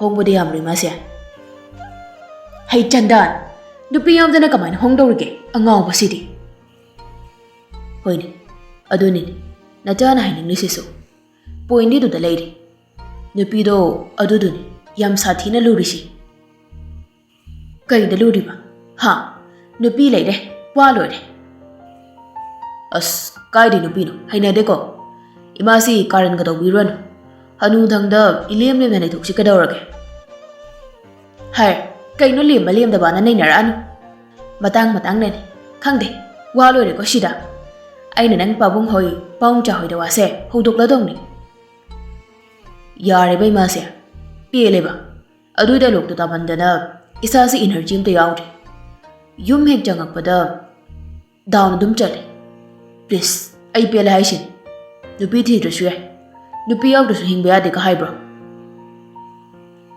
ꯍꯣꯡꯕꯗꯤ ꯌꯥꯝ ꯂꯨꯏ ꯃꯥꯁꯦ꯫ ꯍꯩ ꯆꯟꯗꯥꯟ! ꯅꯨꯄꯤ ꯌꯥꯎꯗꯅ ꯀꯃꯥꯏꯅ ꯍꯣꯡꯗꯧꯔꯤꯒꯦ? ꯑꯉꯥꯎꯕꯁꯤꯗꯤ!" "ꯍꯣꯏꯅꯦ, ꯑꯗꯨꯅꯤꯅꯦ ꯅꯆꯥꯅ ꯍꯥꯏꯅꯤꯡꯂꯤꯁꯤꯁꯨ꯫ ꯄꯣꯏꯟꯗꯤ ꯑꯗꯨꯗ ꯂꯩꯔꯤ꯫ ꯅꯨꯄꯤꯗꯣ ꯑꯗꯨꯗꯨꯅꯤ ꯌꯥꯝ ꯁꯥꯊꯤꯅ ꯂꯨꯔꯤꯁꯤ꯫" "ꯀꯩꯗ ꯂꯨꯔꯤꯕ? ꯍꯥ? ꯅꯨꯄꯤ ꯂꯩꯔꯦ, ꯋꯥ ꯂꯣꯏꯔꯦ꯫" "ꯑꯁ, ꯀꯥꯏꯗꯩ ꯅꯨꯄꯤꯅꯣ? ꯍꯩꯅꯗꯦꯀꯣ꯫ ꯏꯃꯥꯁꯤ ꯀꯥꯔꯟꯒ ꯇꯧꯕꯤꯔꯨꯔꯅꯨ꯫ ꯍꯅꯨꯊꯪꯗ ꯏꯂꯦꯝ ꯂꯦꯝꯅ ꯂꯩꯊꯣꯛꯁꯤ ꯀꯩꯗꯧꯔꯒꯦ?" "ꯍꯥꯏ, ꯀꯩꯅꯣ ꯂꯦꯝꯕ ꯂꯦꯝꯗꯕꯅ ꯅꯩꯅꯔꯛꯑꯅꯨ꯫ ꯃꯇꯥꯡ ꯃꯇꯥꯡꯅꯅꯤ꯫ ꯈꯪꯗꯦ, ꯋꯥ ꯂꯣꯏꯔꯦꯀꯣ ꯁꯤꯗ꯫ ꯑꯩꯅ ꯅꯪ ꯄꯥꯕꯨꯡ ꯍꯣꯏ, ꯄꯥꯕꯨꯡꯆꯥ ꯍꯣꯏꯗ ꯋꯥꯁꯦ ꯍꯧꯗꯣꯛꯂꯗꯧꯅꯤ꯫" "ꯌꯥꯔꯦꯕ ꯏꯃꯥꯁꯦ, ꯄꯦꯜꯂꯦꯕ꯫ ꯑꯗꯨꯏ ꯗꯥꯏꯂꯣꯛꯇꯣ ꯇꯥꯃꯟꯗꯅ ꯏꯁꯥꯁꯦ ꯏꯅꯔꯖꯤ ꯑꯝꯇ ꯌꯥꯎꯗ꯭ꯔꯦ꯫ ꯌꯨꯝ ꯍꯦꯛ ꯆꯪꯉꯛꯄꯗ ꯗꯥꯎꯟ ꯑꯗꯨꯝ ꯆꯠꯂꯦ꯫ ꯄ꯭ꯂꯤꯁ, ꯑꯩ ꯄꯦꯜꯂꯦ ꯍꯥꯏꯁꯤꯅꯤ꯫ ꯅꯨꯄꯤ ꯊꯤꯗ꯭ꯔꯁꯨ ꯌꯥꯏ꯫ ꯅꯨꯄꯤ ꯌꯥꯎꯗ꯭ꯔꯁꯨ ꯍꯤꯡꯕ ꯌꯥꯗꯦꯒ ꯍꯥꯏꯕ꯭ꯔꯣ?"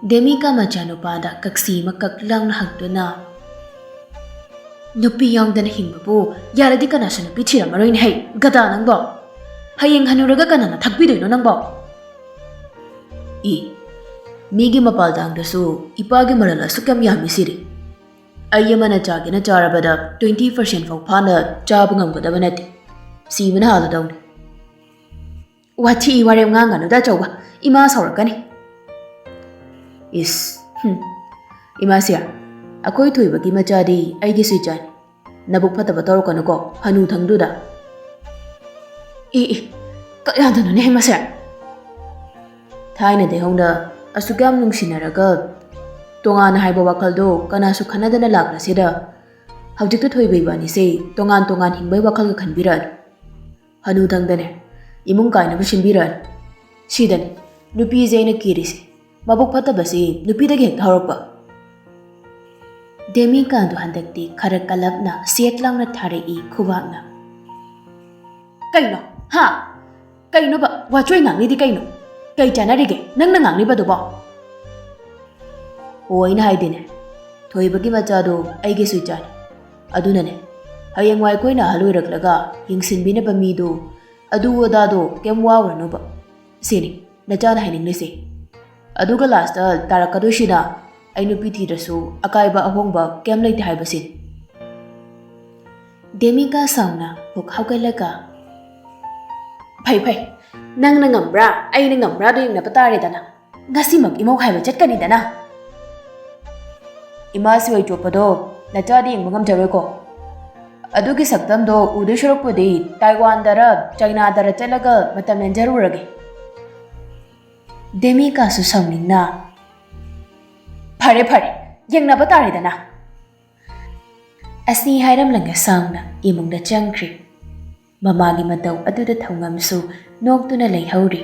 ꯗꯦꯃꯤꯀꯥ ꯃꯆꯥꯅꯨꯄꯥꯗ ꯀꯛꯁꯤ ꯑꯃ ꯀꯛ ꯂꯥꯎꯅ ꯍꯛꯇꯨꯅ, "ꯅꯨꯄꯤ ꯌꯥꯎꯗꯅ ꯍꯤꯡꯕꯕꯨ ꯌꯥꯔꯗꯤ ꯀꯅꯥꯁꯨ ꯅꯨꯄꯤ ꯊꯤꯔꯝꯃꯔꯣꯏꯅꯦ꯫ ꯍꯩ, ꯒꯗꯥ ꯅꯪꯕꯣ! ꯍꯌꯦꯡ ꯍꯅꯨꯔꯒ ꯀꯅꯥꯅ ꯊꯛꯄꯤꯗꯣꯏꯅꯣ ꯅꯪꯕꯣ?" "ꯏ, ꯃꯤꯒꯤ ꯃꯄꯥꯜ ꯇꯥꯡꯗꯁꯨ ꯏꯄꯥꯒꯤ ꯃꯔꯜ ꯑꯁꯨꯛ ꯌꯥꯝ ꯌꯥꯝꯃꯤ ꯁꯤꯗꯤ꯫ ꯑꯩ ꯑꯃꯅ ꯆꯥꯒꯦꯅ ꯆꯥꯔꯕꯗ twenty percent ꯐꯥꯎ ꯐꯥꯅ ꯆꯥꯕ ꯉꯝꯒꯗꯕ ꯅꯠꯇꯦ꯫ ꯁꯤꯕꯅ ꯍꯥꯜꯂꯗꯧꯅꯤ꯫" "ꯋꯥꯊꯤ ꯋꯥꯔꯦꯝ ꯉꯥꯡꯒꯅꯨꯗ ꯑꯆꯧꯕ, ꯏꯃꯥ ꯁꯥꯎꯔꯛꯀꯅꯤ꯫" "ꯏꯁ, ꯍꯨꯝ꯫ ꯏꯃꯥꯁꯦ, ꯑꯩꯈꯣꯏ ꯊꯣꯏꯕꯒꯤ ꯃꯆꯥꯗꯤ ꯑꯩꯒꯤꯁꯨ ꯏꯆꯥꯅꯤ꯫ ꯅꯕꯨꯛ ꯐꯠꯇꯕ ꯇꯧꯔꯛꯀꯅꯨꯀꯣ, ꯍꯅꯨ ꯊꯪꯗꯨꯗ꯫" "ꯑꯦ, ꯑꯦ, ꯀꯌꯥꯗꯅꯣꯅꯦ ꯃꯁꯦ?" ꯊꯥꯏꯅꯗꯩ ꯍꯧꯅ ꯑꯁꯨꯛ ꯌꯥꯝ ꯅꯨꯡꯁꯤꯅꯔꯒ ꯇꯣꯉꯥꯟꯅ ꯍꯥꯏꯕ ꯋꯥꯈꯜꯗꯣ ꯀꯅꯥꯁꯨ ꯈꯟꯅꯗꯅ ꯂꯥꯛꯂꯁꯤꯗ, ꯍꯧꯖꯤꯛꯇ ꯊꯣꯏꯕ ꯏꯕꯥꯅꯤꯁꯦ ꯇꯣꯉꯥꯟ ꯇꯣꯉꯥꯟ ꯍꯤꯡꯕꯩ ꯋꯥꯈꯜꯒ ꯈꯟꯕꯤꯔꯛꯑꯅꯨ꯫ ꯍꯅꯨꯊꯪꯗꯅꯦ ꯏꯃꯨꯡ ꯀꯥꯏꯅꯕ ꯁꯤꯟꯕꯤꯔꯛꯑꯅꯨ꯫ ꯁꯤꯗꯅꯤ ꯅꯨꯄꯤꯁꯦ ꯑꯩꯅ ꯀꯤꯔꯤꯁꯦ꯫ ꯃꯕꯨꯛ ꯐꯠꯇꯕꯁꯤ ꯅꯨꯄꯤꯗꯒꯤ ꯍꯦꯛꯇ ꯍꯧꯔꯛꯄ꯫ ꯗꯦꯃꯤꯀꯥꯗꯣ ꯍꯟꯗꯛꯇꯤ ꯈꯔ ꯀꯜꯂꯞꯅ ꯁꯦꯠ ꯂꯥꯎꯅ ꯊꯥꯔꯛꯏ ꯈꯨꯕꯥꯛꯅ꯫ "ꯀꯩꯅꯣ? ꯍꯥ? ꯀꯩꯅꯣꯕ? ꯋꯥꯆꯣꯏ ꯉꯥꯡꯂꯤꯗꯤ ꯀꯩꯅꯣ? ꯀꯩ ꯆꯥꯟꯅꯔꯤꯒꯦ ꯅꯪꯅ ꯉꯥꯡꯂꯤꯕꯗꯨꯕꯣ?" "ꯑꯣ, ꯑꯩꯅ ꯍꯥꯏꯗꯤꯅꯦ, ꯊꯣꯏꯕꯒꯤ ꯃꯆꯥꯗꯣ ꯑꯩꯒꯤꯁꯨ ꯏꯆꯥꯅꯤ꯫ ꯑꯗꯨꯅꯅꯦ, ꯍꯌꯦꯡꯋꯥꯏ ꯑꯩꯈꯣꯏꯅ ꯑꯍꯜ ꯑꯣꯏꯔꯛꯂꯒ ꯌꯦꯡꯁꯤꯟꯕꯤꯅꯕ ꯃꯤꯗꯣ, ꯑꯗꯨ ꯑꯗꯥꯗꯣ ꯀꯩꯝ ꯋꯥꯎꯔꯅꯨꯕ꯫ ꯁꯤꯅꯤ, ꯅꯆꯥꯅ ꯍꯥꯏꯅꯤꯡꯂꯤꯁꯦ꯫ ꯑꯗꯨꯒ ꯂꯥꯁꯇ ꯇꯥꯔꯛꯀꯗꯣꯏꯁꯤꯅ ꯑꯩ ꯅꯨꯄꯤ ꯊꯤꯗ꯭ꯔꯁꯨ ꯑꯀꯥꯏꯕ ꯑꯍꯣꯡꯕ ꯀꯩꯝ ꯂꯩꯇꯦ ꯍꯥꯏꯕꯁꯤꯅꯤ꯫ ꯗꯦꯃꯤꯀꯥ ꯁꯥꯎꯅ ꯄꯨꯛ ꯍꯧꯒꯠꯂꯒ, "ꯐꯩ ꯐꯩ, ꯅꯪꯅ ꯉꯝꯕ꯭ꯔꯥ ꯑꯩꯅ ꯉꯝꯕ꯭ꯔꯥꯗꯣ ꯌꯦꯡꯅꯕ ꯇꯥꯔꯦꯗꯅ꯫ ꯉꯁꯤꯃꯛ ꯏꯃꯧ ꯍꯥꯏꯕ ꯆꯠꯀꯅꯤꯗꯅ꯫ ꯏꯃꯥ ꯁꯤꯔꯣꯏ ꯆꯣꯞꯄꯗꯣ ꯅꯆꯥꯗꯤ ꯌꯦꯡꯕ ꯉꯝꯖꯔꯣꯏꯀꯣ꯫ ꯑꯗꯨꯒꯤ ꯁꯛꯇꯝꯗꯣ ꯎꯗꯣꯏ ꯁꯔꯨꯛꯄꯨꯗꯤ ꯇꯥꯏꯋꯥꯟꯗꯔ ꯆꯩꯅꯥꯗꯔ ꯆꯠꯂꯒ ꯃꯇꯝ ꯂꯦꯟꯖꯔꯨꯔꯒꯦ꯫" ꯗꯦꯃꯤꯀꯥꯁꯨ ꯁꯥꯎꯅꯤꯡꯅ, "ꯐꯔꯦ ꯐꯔꯦ, ꯌꯦꯡꯅꯕ ꯇꯥꯔꯦꯗꯅ꯫" ꯑꯁꯤ ꯍꯥꯏꯔꯝꯂꯒ ꯁꯥꯎꯅ ꯏꯃꯨꯡꯗ ꯆꯪꯈ꯭ꯔꯦ꯫ ꯃꯃꯥꯒꯤ ꯃꯇꯧ ꯑꯗꯨꯗ ꯊꯧꯉꯝꯁꯨ ꯅꯣꯛꯇꯨꯅ ꯂꯩꯍꯧꯔꯤ꯫